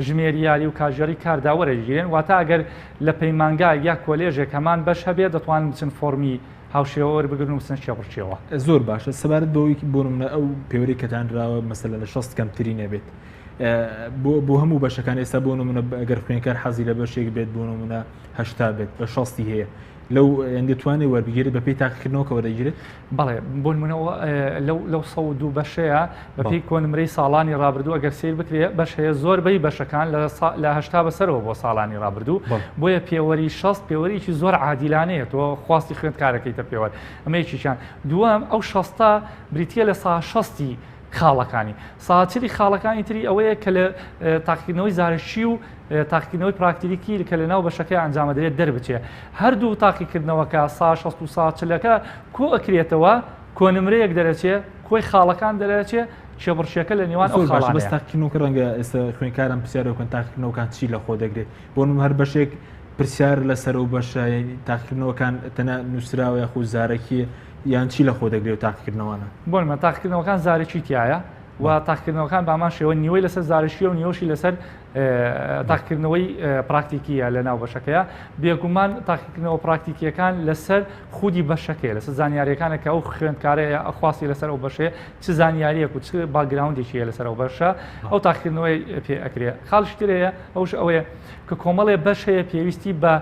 ژمێریاری و کارگێڕی کاردا وەرەگیرێن واتە ئەگەر لە پەیمانگا یا کۆلێژێک هەمان بەش هەبێت دەتوانن بچن فۆرمی هاوشێوە وەربگرن و بچنە کێبڕکێوە. زۆر باشە سەبارەت بەوەی بۆ نمونە ئەو پێوەرەی کە دانراوە مەسەلەن لە 60 کەمتری نەبێت بۆ بۆ هەموو بەشەکان ئێستا بۆ نمونە ئەگەر خوێنکار حەزی لە بەشێک بێت بۆ نمونە هەشتا بێت بە شەستی هەیە لەو دەتوانێت وەربگیرێت بەپێی تاقیکردنەوە کە وەردەگیرێت؟ بەڵێ بۆ نمونەوە لەو 102 بەشەیە بەپێی کۆنمرەی ساڵانی ڕابردوو ئەگەر سیر بکرێ بەش هەیە زۆربەی بەشەکان لە هەشتا بەسەرەوە بۆ ساڵانی ڕابردوو بۆیە پێوەری 60 پێوەرێکی زۆر عادیلانەیە تۆ خواستی خوێندکارەکەیتە پێوەر ئەمە یەکێکیان دووەم ئەو شەستە بریتە لە سا شەستی خاڵەکانی ساچلی خاڵەکانی تری ئەوەیە کە لە تاقیکردنەوەی زارەکی و تاقیکردنەوەی پراکتیکی کە لە ناو بەشەکەی ئەنجامەدرێت دەربچێ هەردوو تاقیکردنەوەکە سا 60 و سا چلەکە کۆ ئەکرێتەوە کۆنمرەیەک دەرەچێ کۆی خاڵەکان دەرەچێ کێبڕکێکە لە نێوان ئەو خاڵانەیە. بەس تاقیکردنەوەکە ڕەنگە ئێستا خوێندکاران پرسیار بکەن تاقیکردنەوەکان چی لە خۆ دەگرێت بۆ نمونە هەر بەشێک پرسیار لەسەر ئەو بەشە تاقیکردنەوەکان تەنها نووسراوە یاخود زارەکیە یان چی لە خۆ دەگرێت و تاقیکردنەوانە؟ بۆ نمونە تاقیکردنەوەکان زارەکی تایە و تاقیکردنەوەکان بامان شێوە نیوەی لەسەر زارەکیە و نیوەشی لەسەر تاقیکردنەوەی پراکتیکیە لە ناو بەشەکەیە بێگومان تاقیکردنەوە پراکتیکیەکان لەسەر خودی بەشەکەی لەسەر زانیاریەکانە کە ئەو خوێندکارەیە خواستی لەسەر ئەو بەشەیە چ زانیاریەک و چ background ێکی هەیە لەسەر ئەو بەشە ئەو تاقیکردنەوەی پێ ئەکرێ خاڵش تر هەیە ئەوش ئەوەیە کە کۆمەڵێ بەش هەیە پێویستی بە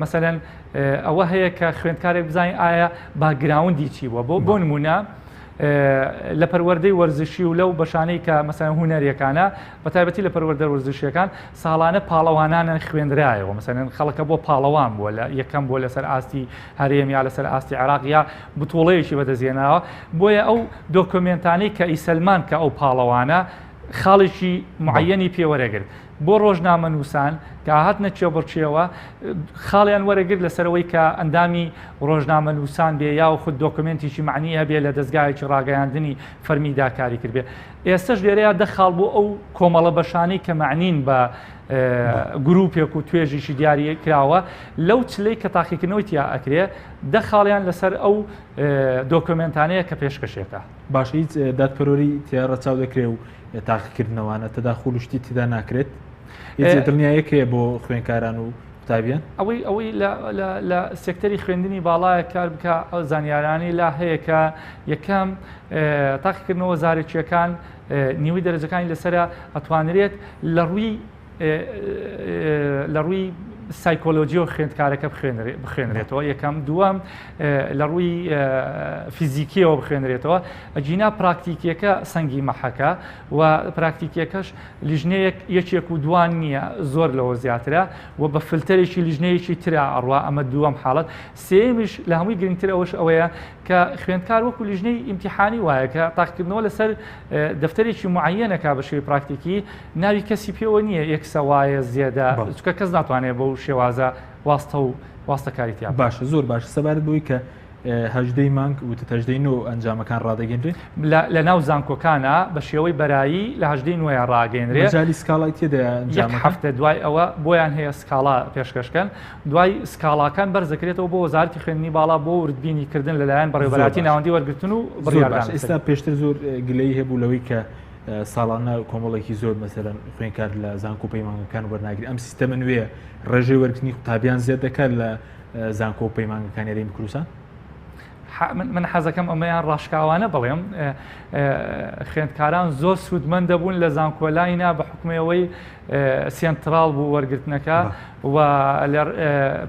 مەسەلەن ئەوە هەیە کە خوێندکارێک بزانین ئایا background ی چی بووە بۆ بۆ نمونە لە پەروەردەی وەرزشی و لەو بەشانەی کە مەسەلەن هونەریەکانە بە تایبەتی لە پەروەردە وەرزشیەکان ساڵانە پاڵەوانانە خوێندرایەوە مەسەلەن خەڵکە بۆ پاڵەوان بووە لە یەکەم بووە لەسەر ئاستی هەرێم یا لەسەر ئاستی عێراق یا بتوڵەیەکی بەدەستهێناوە بۆیە ئەو دۆکۆمێنتانەی کە ئیسەلمان کە ئەو پاڵەوانە خاڵێکی معەنی پێوەرەگرت بۆ ڕۆژنامەنووسان کە هاتنە کێبڕکێوە خاڵیان وەرەگرت لەسەرەوەی کە ئەندامی ڕۆژنامەنووسان بێ یا خود دۆکمنتێکی معنی هەبێ لە دەستگایەکی ڕاگەیاندنی فەرمیدا کاری کردبێ ئێستش لێرەیە دە خاڵ بۆ ئەو کۆمەڵە بەشانەی کە معنین بە گروپێک و توێژێکی دیاری کراوە لەو چلەی کە تاقیکردنەوەی تیا ئەکرێ دە خاڵیان لەسەر ئەو دۆکۆمنتانەیە کە پێشکەشێکە. باشە هیچ دادپەروەری تیا ڕەچاو دەکرێ و تاقیکردنەوانە تەداخول و شتی تێدا ناکرێت؟ هیچ دڵنیایەک هەیە بۆ خوێندکاران و قوتابیان؟ ئەوەی ئەوەی لە سێکتەری خوێندنی باڵایە کار بکە ئەو زانیارانی لا هەیە کە یەکەم تاقیکردنەوە زارەکیەکان نیوەی دەرەجەکانی لەسرە ئەتوانرێت لە ڕووی لە ڕووی سایکۆلۆژیەوە خوێندکارەکە بخوێنرێتەوە یەکەم دووەم لە ڕووی فیزیکیەوە بخوێنرێتەوە ئەگینا پراکتیکیەکە سەنگی مەحەکە و پراکتیکیەکەش لیژنەیەک یەکێک و دوان نییە زۆر لەوە زیاترە و بە فلتەرێکی لیژنەیەکی ترا ئەڕوا ئەمە دووەم حاڵەت سێیەمیش لە هەمووی گرنگتر ئەوەش ئەوەیە کە خوێندکار وەکو لیژنەی ئیمتیحانی وایە کە تاقیکردنەوە لەسەر دەفتەرێکی معەنەکە بە شێوەی پراکتیکی ناوی کەسی پێوە نییە ئێکسە وایە زێدە چونکە کەس ناتوانێت بەو شێوازە واستە و واستەکاری تیا باشە زۆر باشە سەبارەت بەوەی کە هەژدەی مانگ وتت هەژدەی نۆ ئەنجامەکان ڕادەگەنرێ؟ لە ناو زانکۆکانە بە شێوەی بەرایی لە هەژدەی نۆیان ڕاگەیەنرێ. مەجالی سکاڵای تێدایە ئەنجامەکان؟ یەک هەفتە دوای ئەوە بۆیان هەیە سکاڵا پێشکەشکەن، دوای سکاڵاکان بەرزدەکرێتەوە بۆ وەزارەتی خوێندنی باڵا بۆ وردبینی کردن لەلایەن بەڕێوەبەرایەتی ناوەندی وەرگرتن و بڕیاردان. زۆر باشە، ئێستا پێشتر زۆر گلەیی هەبوو لەوەی کە ساڵانە کۆمەڵێکی زۆر مەسەلەن خوێندکار لە زانکۆ و پەیمانگەکان وەرناگرێت، ئەم سیستەمە نوێیە ڕێژەی وەرگرتنی قوتابیان زیاد دەکات لە زانکۆ و پەیمانگەکانی هەرێمی کوردستان؟ من حەزەکەم ئەمەیان ڕاشکاوانە بڵێم خوێندکاران زۆر سوودمەند دەبوون لە زانکۆلاینا بە حکومەوەی سێنتراڵ بوو وەرگرتنەکە و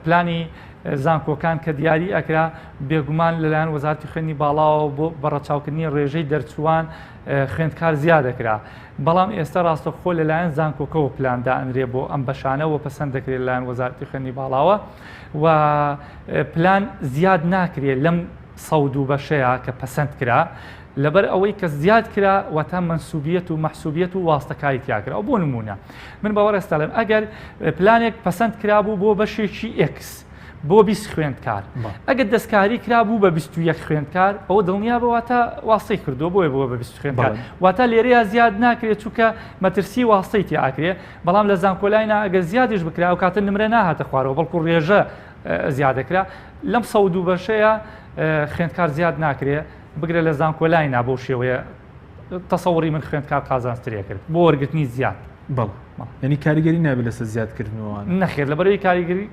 پلانی زانکۆکان کە دیاری ئەکرا بێگومان لەلایەن وەزارتی خوێندنی باڵاوە بۆ بەڕەچاوکردنی ڕێژەی دەرچووان خوێندکار زیادەکرا بەڵام ئێستا ڕاستەوخۆ لەلایەن زانکۆکەوە پلان دائەنرێ بۆ ئەم بەشانە و پەسەند دەکرێت لەلایەن وەزارەتی خوێندنی باڵاوە و پلان زیاد ناکرێت لەم 102 بەشەیە کە پەسەند کرا لەبەر ئەوەی کە زیاد کرا واتە مەنسوبیەت و مەحسوبیەت و واستەکاری تیا کرا بۆ نمونە من بە بەڕێزت ئەڵێم ئەگەر پلانێک پەسەند کرابوو بۆ بەشێکی X بۆ 20 خوێندکار ئەگەر دەستکاری کرابوو بە 21 خوێندکار ئەوە دڵنیا بە واتە واستەی کردووە بۆیە بووە بە 20 خوێندکار واتە لێرەیە زیاد ناکرێت چونکە مەترسی واستەی تیا ئەکرێ بەڵام لە زانکۆلاینا ئەگەر زیادیش بکرا ئەو کاتە نمرە ناهاتە خوارەوە بەڵکو ڕێژە زیادەکرا لەم 102 بەشەیە خوێندکار زیاد ناکرێ بگرە لە زانکۆلاینا بەو شێوەیە تەسەوڕی من خوێندکار قازانجتری کرد بۆ وەرگرتنی زیاد. بەڵێ یعنی کاریگەری نابێت لەسەر زیادکردنەوە؟ نەخێر لەبەرەوەی کاریگەری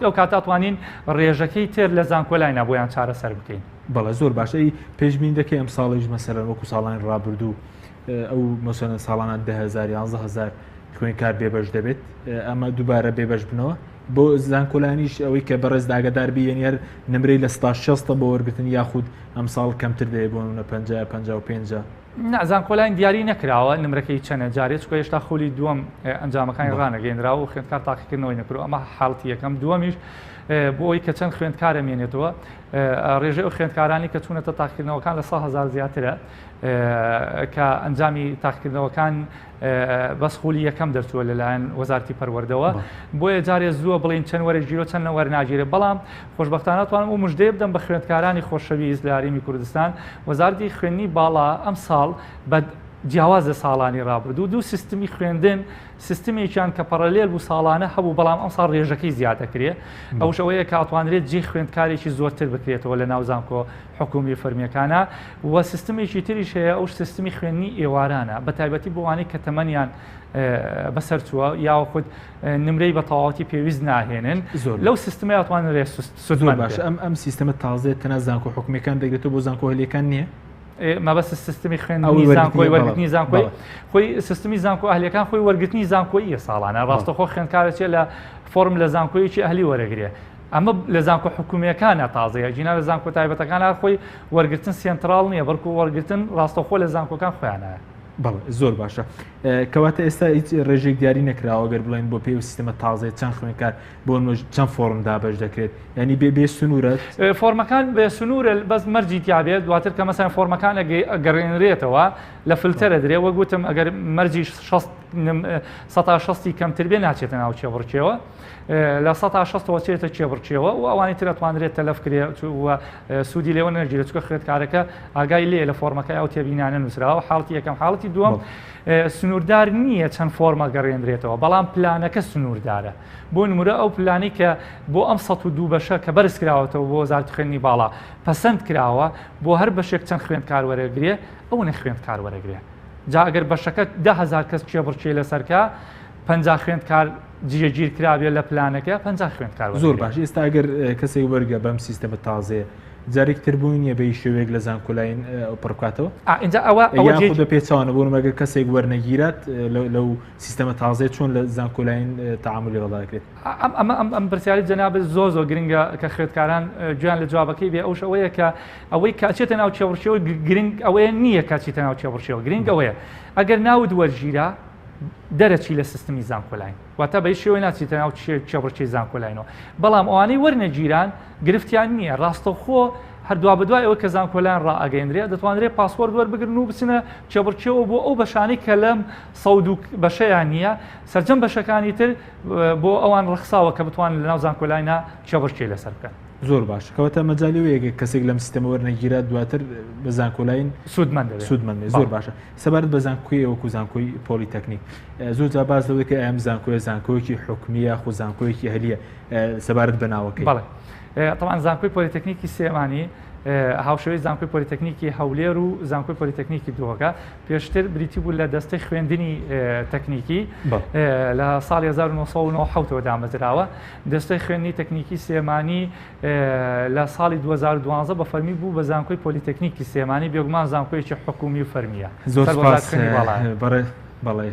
ئەو کاتە ئەتوانین ڕێژەکەی تر لە زانکۆلاینا بۆیان چارەسەر بکەین. بەڵێ زۆر باشە ئەی پێشبینی دەکەی ئەم ساڵیش مەسەلەن وەکو ساڵانی ڕابردوو ئەو مەسەلەن ساڵانە 10,000 11,000 خوێندکار بێبەش دەبێت ئەمە دووبارە بێبەش بنەوە بۆ زانکۆلانیش ئەوەی کە بەڕێز ئاگادار بی یعنی هەر نمرەی لە ستا شەستە بۆ وەرگرتن یاخود ئەمساڵ کەمتر دەبێت بۆ نمونە 50 55 نا زانکۆلاین دیاری نەکراوە نمرەکەی چەنە جارێ چونکە هێشتا خولی دووەم ئەنجامەکانی ڕانەگەیەنراوە و خوێندکار تاقیکردنەوەی نەکردووە ئەمە حاڵەتی یەکەم دووەمیش بۆ ئەوەی کە چەند خوێندکارە مێنێتەوە ڕێژەی ئەو خوێندکارانی کە چوونەتە تاقیکردنەوەکان لە 100,000 زیاترە کە ئەنجامی تاقیکردنەوەکان بەس خولی یەکەم دەرچووە لەلایەن وەزارتی پەروەردەوە بۆیە جارێ زووە بڵین چەند وەرەگیرۆ چەند وەرناگیرێ بەڵام خۆشبەختانە توانم ئەو مژدەیە بدەم بە خوێندکارانی خۆشەویست لە هەرێمی کوردستان وەزارتی خوێندنی باڵا ئەم ساڵ بە جیاواز لە ساڵانی ڕابردوو دوو سیستمی خوێندن سیستمێکیان کە parallel بوو ساڵانە هەبوو بەڵام ئەم ساڵ ڕێژەکەی زیاد دەکرێت ئەوش ئەوەیە کە ئەتوانرێت جێ خوێندکارێکی زۆرتر بکرێتەوە لە ناو زانکۆ حکومی فەرمیەکانە و سیستمێکی تریش هەیە ئەوش سیستمی خوێندنی ئێوارانە بە تایبەتی بۆ ئەوانەی کە تەمەنیان بەسەر چووە یاخود نمرەی بە تەواوەتی پێویست ناهێنن زۆر لەو سیستمە ئەتوانرێت زۆر باش ئەم ئەم سیستەمە تازەیە تەنها زانکۆ حکومیەکان دەگرێتەوە بۆ زانکۆ ئەهلیەکان نییە؟ مەبەست سیستمی خوێندنی زانکۆی وەرگرتنی زانکۆی خۆی سیستمی زانکۆ ئەهلیەکان خۆی وەرگرتنی زانکۆییە ساڵانە ڕاستەخۆ خوێندکارە چێ لە فۆرم لە زانکۆیەکی ئەهلی وەرەگرێ ئەمە لە زانکۆ حکومیەکانە تازەیە گینا لە زانکۆ تایبەتەکان هەر خۆی وەرگرتن سێنتراڵ نییە بەڵکو وەرگرتن ڕاستەوخۆ لە زانکۆکان خۆیانە. بەڵێ زۆر باشە کەواتە ئێستا هیچ ڕێژێک دیاری نەکراوە گەر بڵێن بۆ پێی سیستەمە تازەیە چەند خوێنکار بۆ نموونە چەند فۆرم دابەش دەکرێت ینی بێ بێ سنوورە فۆرمەکان بێ سنوورە بەس مەرجی تیاابێت دواتر کە مەسەن فۆرمەکان گەڕێنرێتەوە لە فلتەرە درێ وەک وتم ئەگەر مەرجی سەتا شەستی کەمتر بێ ناچێتە ناو کێبڕکێوە 60%ەوە چێتە کێبڕکێوە و ئەوانی تر ئەتوانرێت تەلەف کرێت و سوودی لێوە نەگیرێت چونکە خوێندکارەکە ئاگای لێ لە فۆرمەکە ئەو تێبینانە نووسراوە حاڵەتی یەکەم حاڵەتی دووەم سنووردار نییە چەند فۆرمە گەڕێنرێتەوە بەڵام پلانەکە سنووردارە بۆ نمورە ئەو پلانی کە بۆ ئەم 102 بەشە کە بەرز کراوەتەوە بۆ وەزارەتی خوێندنی باڵا پەسەند کراوە بۆ هەر بەشێک چەند خوێندکار وەرەگرێ ئەوەنە خوێندکار وەرەگرێ جا ئەگەر بەشەکە 10,000 کەس کێبڕکێ لەسەرکە 50 خوێندکار جێگیر کرابێت لە پلانەکە 50 خوێندکار زۆر باش ئێستا ئەگەر کەسێک وەرگە بەم سیستەمە تازەیە جارێک تر بووی نییە بە شێوەیەک لە زانکۆلاین پڕ بکاتەوە ئینجا ئەوە ئەوە خودە پێچوانە بوون مەگەر کەسێک وەرنەگیرات لەو سیستەمە تازەیە چۆن لە زانکۆلاین تەعاملی لەگەڵدا دەکرێت ئەم ئەمە ئەم ئەم پرسیاری جەنابت زۆر زۆر گرنگە کە خوێندکاران گوێیان لە جوابەکەی بێ ئەوش ئەوەیە کە ئەوەی کە ئەچێتە ناو کێبڕکێوە گرنگ ئەوەیە نییە کە چیتە ناو کێبڕکێوە گرنگ ئەوەیە ئەگەر ناوت وەرگیرا دەرەچی لە سیستمی زانکۆلاین واتە بە هیچ شێوەیەک ناچیتە ناو کێبڕکێی زانکۆلاینەوە بەڵام ئەوانەی وەرنەگیران گرفتیان نییە ڕاستەوخۆ هەر دوابەدوای ئەوە کە زانکۆلاین ڕائەگەیەندرێ دەتوانرێت پاسپۆرت وەربگرن و بچنە کێبڕکێوە بۆ ئەو بەشانەی کە لەم 102 بەشەیان نییە سەرجەم بەشەکانی تر بۆ ئەوان ڕەخساوە کە بتوانن لەناو زانکۆلاینا کێبڕکێ لەسەر بکەن. زۆر باش کەواتە مەجالی وەیە گەر کەسێک لەم سیستەمە وەرنەگیرا دواتر بە زانکۆلاین سوودمەند دەبێت سوودمەند بێت. زۆر باشە سەبارەت بە زانکۆی وەکو زانکۆی پۆلیتەکنیک زۆر جا باس لەوەی کە ئەم زانکۆیە زانکۆیەکی حکومیە خو زانکۆیەکی ئەهلیە سەبارەت بە ناوەکەی. بەڵێ تەبعەن زانکۆی پۆلیتەکنیکی سلێمانی هاوشێوەی زانکۆی پۆلیتەکنیکی هەولێر و زانکۆی پۆلیتەکنیکی دهۆکە پێشتر بریتی بوو لە دەستەی خوێندنی تەکنیکی لە ساڵی 1970ەوە دامەزراوە دەستەی خوێندنی تەکنیکی سلێمانی لە ساڵی 2012 بە فەرمی بوو بە زانکۆی پۆلیتەکنیکی سلێمانی بێگومان زانکۆیەکی حکومی و فەرمیە زۆر سپاس بەڵێ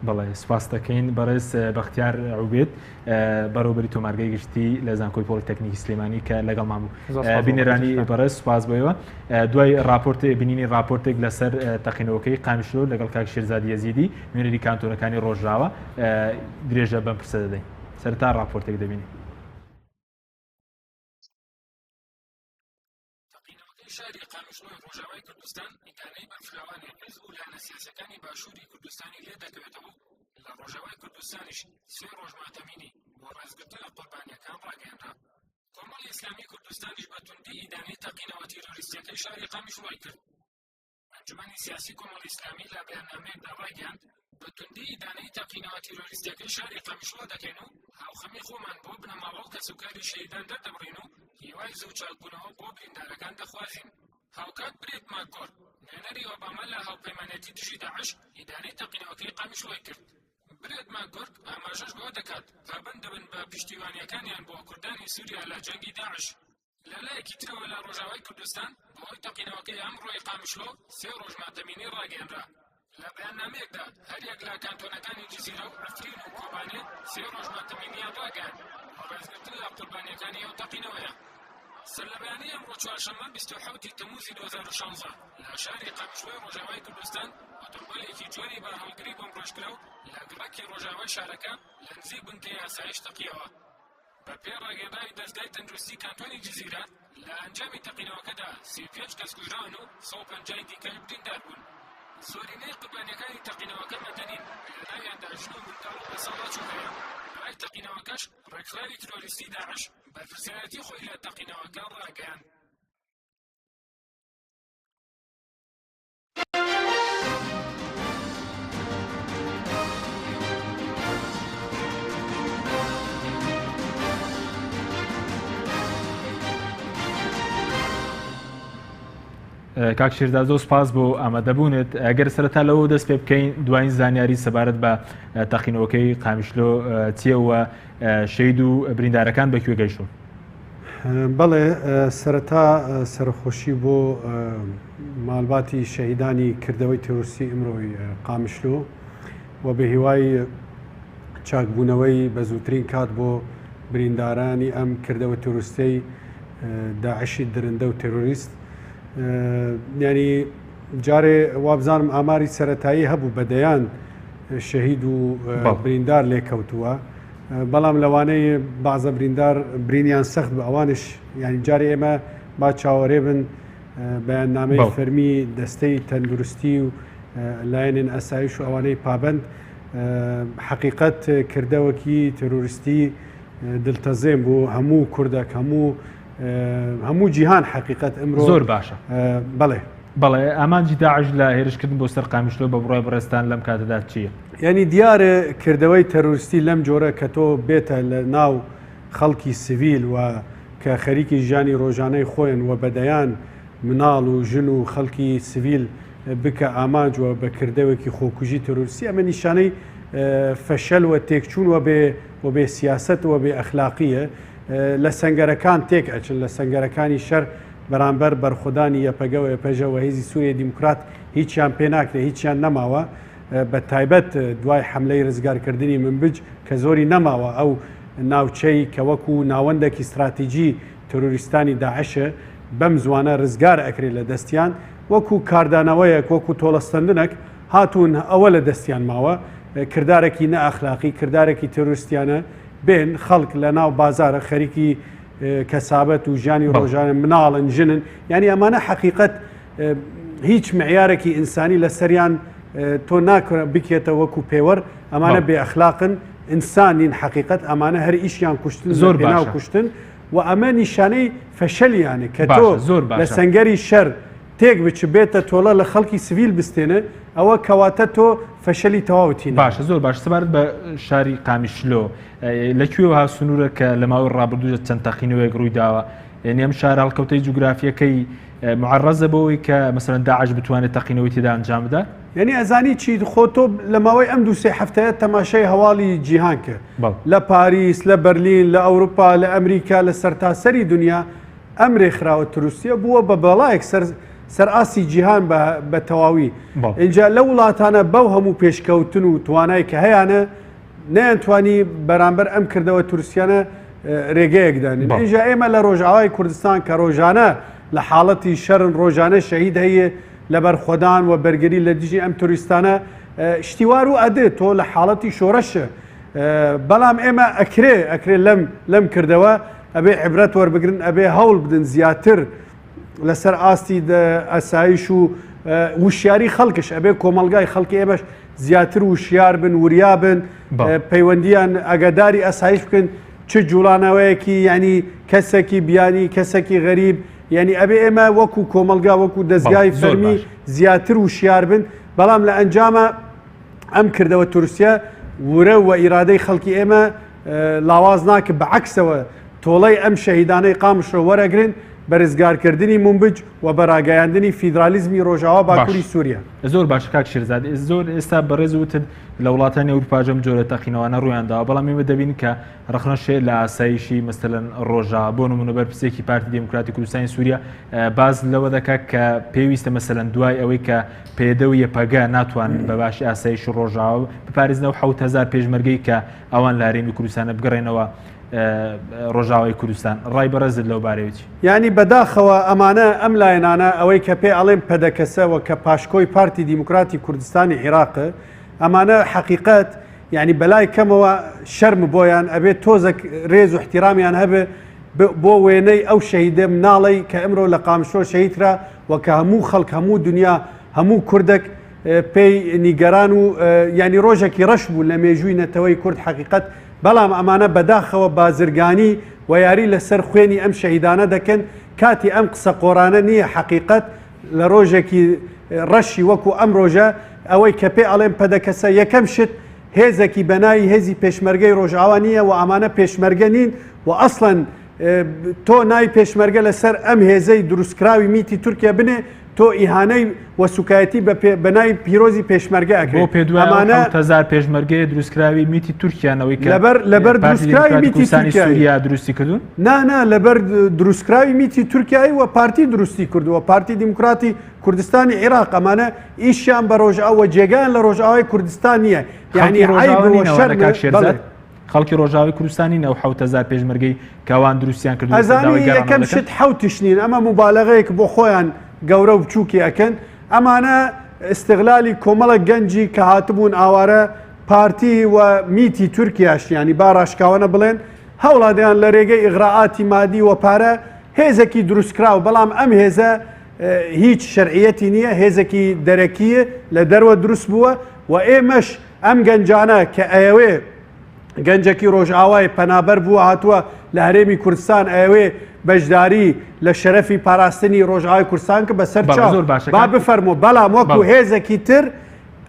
بەڵێ سپاس دەکەین بەڕێز بەختیار عوبێت بەڕێوەبەری تۆمارگەی گشتی لە زانکۆی پۆلیتەکنیکی سلێمانی کە لەگەڵمان بوو بینەرانی بەڕێز سپاس بۆیەوە دوای راپۆرت بینینی راپۆرتێک لەسەر تەقینەوەکەی قامیشلۆ لەگەڵ کاک شێرزادی یەزیدی نوێنەری کانتۆنەکانی ڕۆژاوا درێژە بەم پرسە دەدەین سەرتا راپۆرتێک دەبینین. تەقینەوەکەی شاری قامیشلۆی ڕۆژاوای کوردستان ئیدانەی بەرفراوانی حیزب و لایەنە سیاسیەکانی باشووری کوردستانی لێ دەکەوێتەوە و لە ڕۆژاوای کوردستانیش سێ ڕۆژ ماتەمینی بۆ ڕێزگرتن لە قوربانیەکان ڕاگەیەنرا. کۆمەڵی ئیسلامی کوردستانیش بە توندی ئیدانەی تەقینەوە تیرۆریستیەکەی شاری قامیشلۆی کرد. ئەنجومەنی سیاسی کۆمەڵی ئیسلامی لە بەیاننامەیەکدا ڕایگەیاند، بە توندی ئیدانەی تەقینەوە تیرۆریستیەکەی شاری قامیشلۆ دەکەین و هاوخەمی خۆمان بۆ بنەماڵە و کەسوکاری شەهیدان دەردەبڕین و هیوای زوو چاکبوونەوە بۆ بریندارەکان دەخوازین. هاوکات برێت ماکگۆرک، نوێنەری ئۆباما لە هاوپەیمانێتی دژی داعش، ئیدانەی تەقینەوەکەی قامیشلۆی کرد. برێت ماکگۆرک ئاماژەش بەوە دەکات، پابەند دەبن بە پشتیوانییەکانیان بۆ کوردانی سووریا لە جەنگی داعش. لە لایەکی ترەوە لە ڕۆژاوای کوردستان بەهۆی تەقینەوەکەی ئەمڕۆی قامیشلۆ سێ ڕۆژ ماتەمینی ڕاگەیەنرا. لە بەیاننامەیەکدا هەریەک لە کانتۆنەکانی جزیرە و عەفرین و کۆبانێ سێ ڕۆژ ماتەمینیان ڕاگەیاند بۆ ڕێزگرتن لە قوربانییەکانی ئەو تەقینەوەیە. سەرلەبەیانی ئەمڕۆ چوارشەممە 27 ی تەمووزی 2016 لە شاری قامیشلۆی ڕۆژاوای کوردستان ئۆتۆمبێلێکی جۆری بارهەڵگری بۆمبڕێژکراو لە گەڕەکی ڕۆژاوای شارەکە لە نزیک بنکەی ئاسایش تەقیەوە. بەپێی ڕاگەیەنراوی دەزگای تەندروستی کانتۆنی جزیرە، لە ئەنجامی تەقینەوەکەدا 35 کەس کوژراون و 150 ی دیکەش بریندار بوون. زۆرینەی قوربانییەکانی تەقینەوەکە مەدەنین، لەناویاندا ژن و منداڵ و بەساڵاچوو هەیە. دوای تەقینەوەکەش ڕێکخراوی تیرۆریستی داعش بەرپرسیارێتی خۆی لە تەقینەوەکە ڕاگەیاند. کاک شێرزاد زۆر سپاس بۆ ئامادەبوونت ئەگەر سەرەتا لەوە دەست پێ بکەین دوایین زانیاری سەبارەت بە تەقینەوەکەی قامیشلۆ چیەوە شەید و بریندارەکان بەکوێ گەیشتون بەڵێ سەرەتا سەرەخۆشی بۆ ماڵباتی شەهیدانی کردەوەی تێرۆریستی ئمرۆی قامیشلۆ و بە هیوای چاکبوونەوەی بە زووترین کات بۆ بریندارانی ئەم کردەوە تێرۆریستەی داعشی درندە و تێرۆریست ینی جارێ وابزانم ئاماری سەتایی هەبوو بە دەیان شەهید و بریندار لێکەوتووە. بەڵام لەوانەیە بەعزە بریندار برینیان سەخت بە ئەوانش یانی جارێ ئێمە با چاوەرێ بن بەیاننامەی فەرمی دەستەی تەندروستی و لایەنێن ئەسایش و ئەوانەی پابند حقیقت کردەوەکی تێرۆریستی دلتەزێن بوو هەموو کوردەک هەموو هەموو جیهان حقیقت ئەمرۆ زۆر باشە بەڵێ بەڵێ ئامانجی داعش لە هێرشکردن بۆ سەر قامیشلۆ بە بڕای بەڕێزتان لەم کاتەدا چییە؟ یانی دیارە کردەوەی تەرۆریستی لەم جۆرە کە تۆ بێتە لە ناو خەڵکی سڤیل و کە خەریکی ژیانی ڕۆژانەی خۆیان و بە دەیان مناڵ و ژن و خەڵکی سڤیل بکە ئامانج و بە کردەوەکی خۆکوژی تەرۆریستی ئەمە نیشانەی فەشەل و تێکچوون و بێ و بێ سیاسەت و بێ ئەخلاقیە لە سەنگەرەکان تێک ئەچن لە سەنگەرەکانی شەر بەرامبەر بەرخۆدانی یەپەگە و یەپەژە و هێزی سوریای دیموکرات هیچیان پێ ناکرێ هیچیان نەماوە بە تایبەت دوای حەملەی رزگارکردنی منبج کە زۆری نەماوە ئەو ناوچەی کە وەکو ناوەندێکی ستراتیجی ترۆریستانی داعش بەم زوانە رزگار ئەکرێ لە دەستیان وەکو کاردانەوەیەک وەکو تۆڵەستەندنەک هاتوون ئەوە لە دەستیان ماوە کردارێکی نەئەخلاقی کردارێکی ترۆریستیانە بێن خەڵک لە ناو بازارە خەریکی کەسابەت و ژیانی ڕۆژانە مناڵن ژنن یعنی ئەمانە حەقیقەت هیچ معیارێکی ئینسانی لەسەریان تۆ ناکرە بکێتە وەکو پێوەر ئەمانە بێ ئەخلاقن ئینسانین حەقیقەت ئەمانە هەر ئیشیان کوشتن زۆر ناو کوشتن. و ئەمە نیشانەی فەشەلیانە کە تۆ لە سەنگەری شەر تێک بچ بێتە تۆڵە لە خەڵکی سڤیل بستێنە ئەوە کەواتە تۆ فەشەلی تەواوتی باشە زۆر باش سەبارەت بە شاری قامیشلۆ لە کوێوە سنوورە کە لە ماوەی ڕابردوودا چەند تەقینەوەیەک ڕووی داوە یعنی ئەم شارە هەڵکەوتەی جوگرافیەکەی معرەزە بۆی کە مەسەلەن داعش بتوانێت تەقینەوەی تێدا ئەنجام بدات؟ یعنی ئەزانی چی خۆ تۆ لە ماوەی ئەم دوو سێ هەفتەیە تەماشای هەواڵی جیهان کرد لە پاریس لە بەرلین لە ئەوروپا لە ئەمریکا لە سەرتاسەری دنیا ئەم رێکخراوە تروستیە بووە بە بەڵایەک سەر سەر ئاستی جیهان بە تەواوی اینجا لە وڵاتانە بەو هەموو پێشکەوتن و توانای کە هەیانە نەیانتوانی بەرامبەر ئەم کردەوە تورسیانە رێگەیەک دانێن ئینجا ئێمە لە ڕۆژئاوای کوردستان کە ڕۆژانە لە حاڵەتی شەرن ڕۆژانە شەهید هەیە لە بەرخۆدان و بەرگری لە دژی ئەم توریستانە شتیوار و ئەدێ تۆ لە حاڵەتی شۆرەشە بەڵام ئێمە ئەکرێ ئەکرێ لەم لەم کردەوە ئەبێ عبرەت وەربگرن ئەبێ هەوڵ بدەن زیاتر لەسەر ئاستی ئاسایش و وشیاری خەڵکش ئەبێ کۆمەلگای خەڵکی ئێمەش زیاتر وشیار بن وریا بن پەیوەندیان ئەگەداری ئەسایش بکەن چ جوڵانەوەیەکی ینی کەسێکی بیانی کەسێکی غەریب یعنی ئەبێ ئێمە وەکو کۆمەلگا وەکو دەستگای فەرمی زیاتر وشیار بن بەڵام لە ئەنجامە ئەم کردەوە تورسیە ورە و ئیرادەی خەڵکی ئێمە لاواز ناکە بە عکسەوە تۆڵەی ئەم شەهیدانەی قامشلۆ وەرەگرن بە رزگارکردنی منبج و بە راگەیاندنی فیدرالیزمی ڕۆژاوا باکووری سووریا. زۆر باشە کاک شێرزاد زۆر ئێستا بەڕێز وتت لە وڵاتانی ئەوروپاش ئەم جۆرە تەقینەوانە ڕوویان داوە بەڵام ئێمە دەبین کە ڕەخنەش هەیە لە ئاسایشی مەسەلەن ڕۆژا بۆ نمونە بەرپرسێکی پارتی دێموکراتی کوردستانی سووریا باس لەوە دەکات کە پێویستە مەسەلەن دوای ئەوەی کە پێدە و یەپەگە ناتوانن بە باشی ئاسایشی ڕۆژاوا بپارێزنەوە 7000 پێشمەرگەی کە ئەوان لە هەرێمی کوردستانە بگەڕێنەوە ڕۆژاوای کوردستان ڕای بەڕێزت لەو بارەیەوە چی؟ یانی بەداخەوە ئەمانە ئەم لایەنانە ئەوەی کە پێ ئەڵێن پەدەکەسە وە کە پاشکۆی پارتی دیموکراتی کوردستانی عیراق ئەمانە حەقیقەت یعنی بەلای کەمەوە شەرم بۆیان ئەبێت تۆزەک رێز و احترامیان هەبێ بۆ وێنەی ئەو شەهیدە مناڵەی کە ئەمرۆ لە قامشلۆ شەهیدرا و کە هەموو خەڵک هەموو دنیا هەموو کوردێک پێی نیگەران و ینی ڕۆژێکی ڕەش بوو لە مێژووی نەتەوەی کورد حەقیقەت بەڵام ئەمانە بەداخەوە بازرگانی و یاری لەسەر خوێنی ئەم شەهیدانە دەکەن، کاتی ئەم قسە قۆڕانە نییە حەقیقەت لە ڕۆژێکی ڕەشی وەکو ئەم ڕۆژە ئەوەی کە پێ ئەڵێن پەدەکەسە یەکەم شت هێزێکی بەناوی هێزی پێشمەرگەی ڕۆژئاوا نییە و ئەمانە پێشمەرگە نین و ئەسڵەن تۆ ناوی پێشمەرگە لەسەر ئەم هێزەی دروستکراوی میتی تورکیا بنێ تۆ ئیهانەی و سوکایەتی بە پێ بە ناوی پیرۆزی پێشمەرگە ئەکرێ بۆ پێ دوای ئەمانە 7000 پێشمەرگەیە دروستکراوی میتی تورکیانەوەی کە لەبەر لەبەر پارتی دروستکراوی دیموکراتی میتی کوردستانی تورکیایی سووریا دروستی کردوون نا نا لەبەر دروستکراوی میتی تورکیایی و پارتی دروستی کردووە پارتی دیموکراتی کوردستانی عێراق ئەمانە ئیشیان بە ڕۆژئاوە جێگایان لە ڕۆژئاوای کوردستان نییە یعنی خەڵکی عیب ڕۆژئاوا و نین ئەوانە شەرمە کاک شێرزاد بەڵێ خەڵکی ڕۆژاوای کوردستان نین ئەو 7000 پێشمەرگەی کە ئەوان دروستیان کردوون لەسەر ئەزانی داوای گەڕانەوە یەکەم دەکەن شت حەوتیش نین ئەمە موبالەغەیەک بۆ خۆیان گەورە و بچووکی ئەکەن ئەمانە ئیستغلالی کۆمەڵە گەنجی کە هاتبوون ئاوارە پارتی و میتی تورکیاش یانی با ڕاشکاوانە بڵێن هەوڵادەیان لە رێگەی ئیغرائاتی مادی و پارە هێزێکی دروستکراو بەڵام ئەم هێزە هیچ شەرعیەتی نییە هێزێکی دەرەکیە لە دەروە دروست بووە و ئێمەش ئەم گەنجانە کە ئەیەوێ گەنجێکی ڕۆژئاوای پەنابەر بووە هاتووە لە هەرێمی کوردستان ئەیەوێ بەشداری لە شەرەفی پاراستنی ڕۆژئاوای کوردستان کە بەسەر بەڵێ چاو زۆر باشە با کاک بفەرموو بەڵام وەکو بەڵێ هێزێکی تر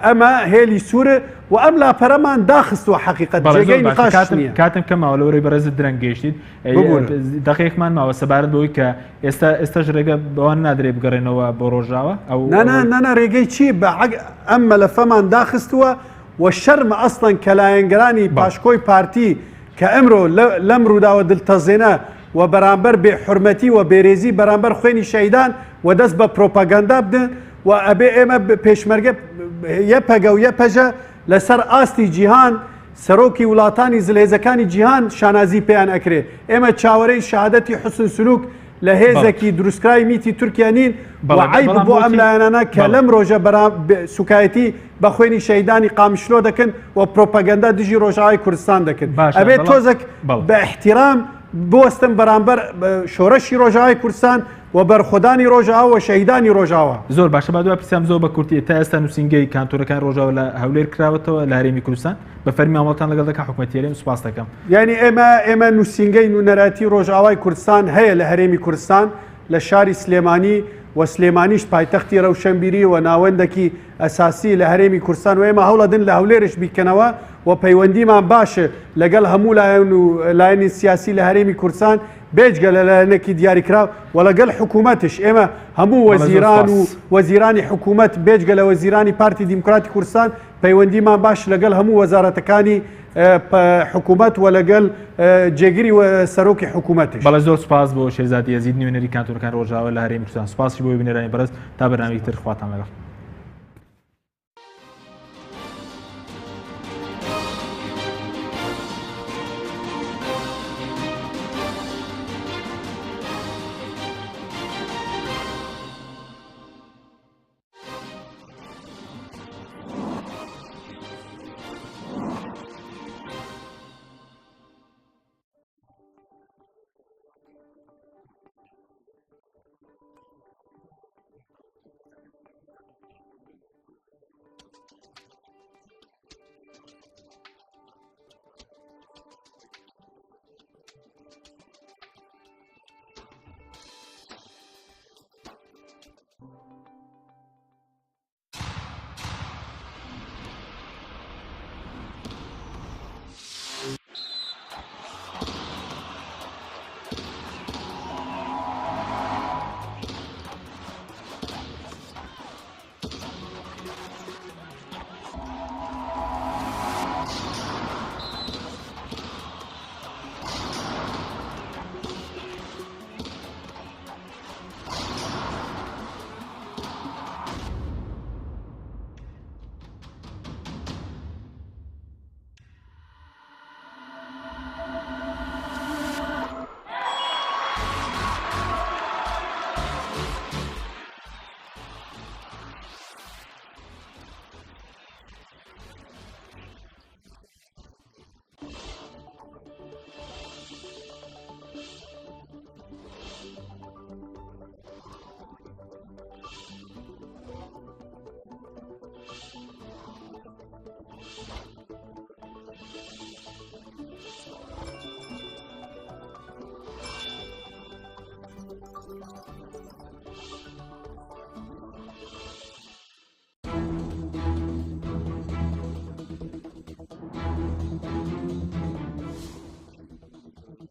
ئەمە هێلی سوورە و ئەم لاپەرەمان داخستووە حەقیقەت بەڵێ زۆر جێگەی باشە نقاشش کاتم نییە کاتم کەم ماوە لەوەرەی بەڕێزت درەنگ گەیشتیت ببورە. دەقێکمان ماوە سەبارەت بەوەی کە ئێستا ئێستاش ڕێگە بەوان نادرێ بگەڕێنەوە بۆ ڕۆژاوا ئەو نا نا ئەوەی نا نا ڕێگەی چی بە عەگ ئەم مەلەفەمان داخستووە و شەرمە ئەسڵەن کە لایەنگرانی پاشکۆی پارتی کە ئەمرۆ لەم ڕووداوە دلتەزێنە و بەرامبەر بێ حورمەتی و بێرێزی بەرامبەر خوێنی شەهیدان و دەست بە پرۆپاگەندا بدەن و ئەبێ ئێمە پێشمەرگە یەپەگە و یەپەژە لەسەر ئاستی جیهان سەرۆکی وڵاتانی زلهێزەکانی جیهان شانازی پێیان ئەکرێ ئێمە چاوەرێی شەهادەتی حوسن سلوک لە هێزێکی دروستکراوی میتی تورکیا نین و عەیب بۆ ئەم لایەنانە کە لەم ڕۆژە سوکایەتی بە خوێنی شەهیدانی قامشلۆ دەکەن و پرۆپەگەندە دژی ڕۆژئاوای کوردستان دەکەن ئەبێت تۆزێک بە ئیحتیرام بوەستن بەرامبەر شۆڕشی ڕۆژئاوای کوردستان. و بەرخۆدانی ڕۆژئاوا و شەهیدانی ڕۆژئاوا. زۆر باشە با دوا پرسیارم زۆر بە کورتی تا ئێستا نووسینگەی کانتۆرەکانی ڕۆژئاوا لە هەولێر کراوەتەوە لە هەرێمی کوردستان بە فەرمی مامەڵەتان لەگەڵ دەکات حکومەتی هەرێم سوپاس دەکەم. یانی ئێمە ئێمە نووسینگەی نوونەرایەتی ڕۆژئاوای کوردستان هەیە لە هەرێمی کوردستان لە شاری سلێمانی و سلێمانیش پایتەختی رەوشەنبیری و ناوەندەکی ئەساسی لە هەرێمی کوردستان و ئێمە هەوڵەدن لە هەولێرش بیکەنەوە و پەیوەندیمان باشە لەگەڵ هەموو لایەن و لایەنی سیاسی لە هەرێمی کوردستان بێجگە لە لایەنێکی دیاریکراو و لەگەڵ حکوومەتش ئێمە هەموو وەزیران و وەزیرانی حکوومەت بێجگە لە وەزیرانی پارتی دیموکراتی کوردستان پەیوەندیمان باش لەگەڵ هەموو وەزارەتەکانی حکوومەت و لەگەڵ جێگری سەرۆکی حکوومەتش. بەڵێ زۆر سوپاس بۆ شێرزاد یەزید نوێنەری کانتۆنەکانی ڕۆژئاوا لە هەرێمی کوردستان سوپاسی بۆ بینەرانی بەڕێز تا بەرنامەیەکی تر خواتان لەگەڵ.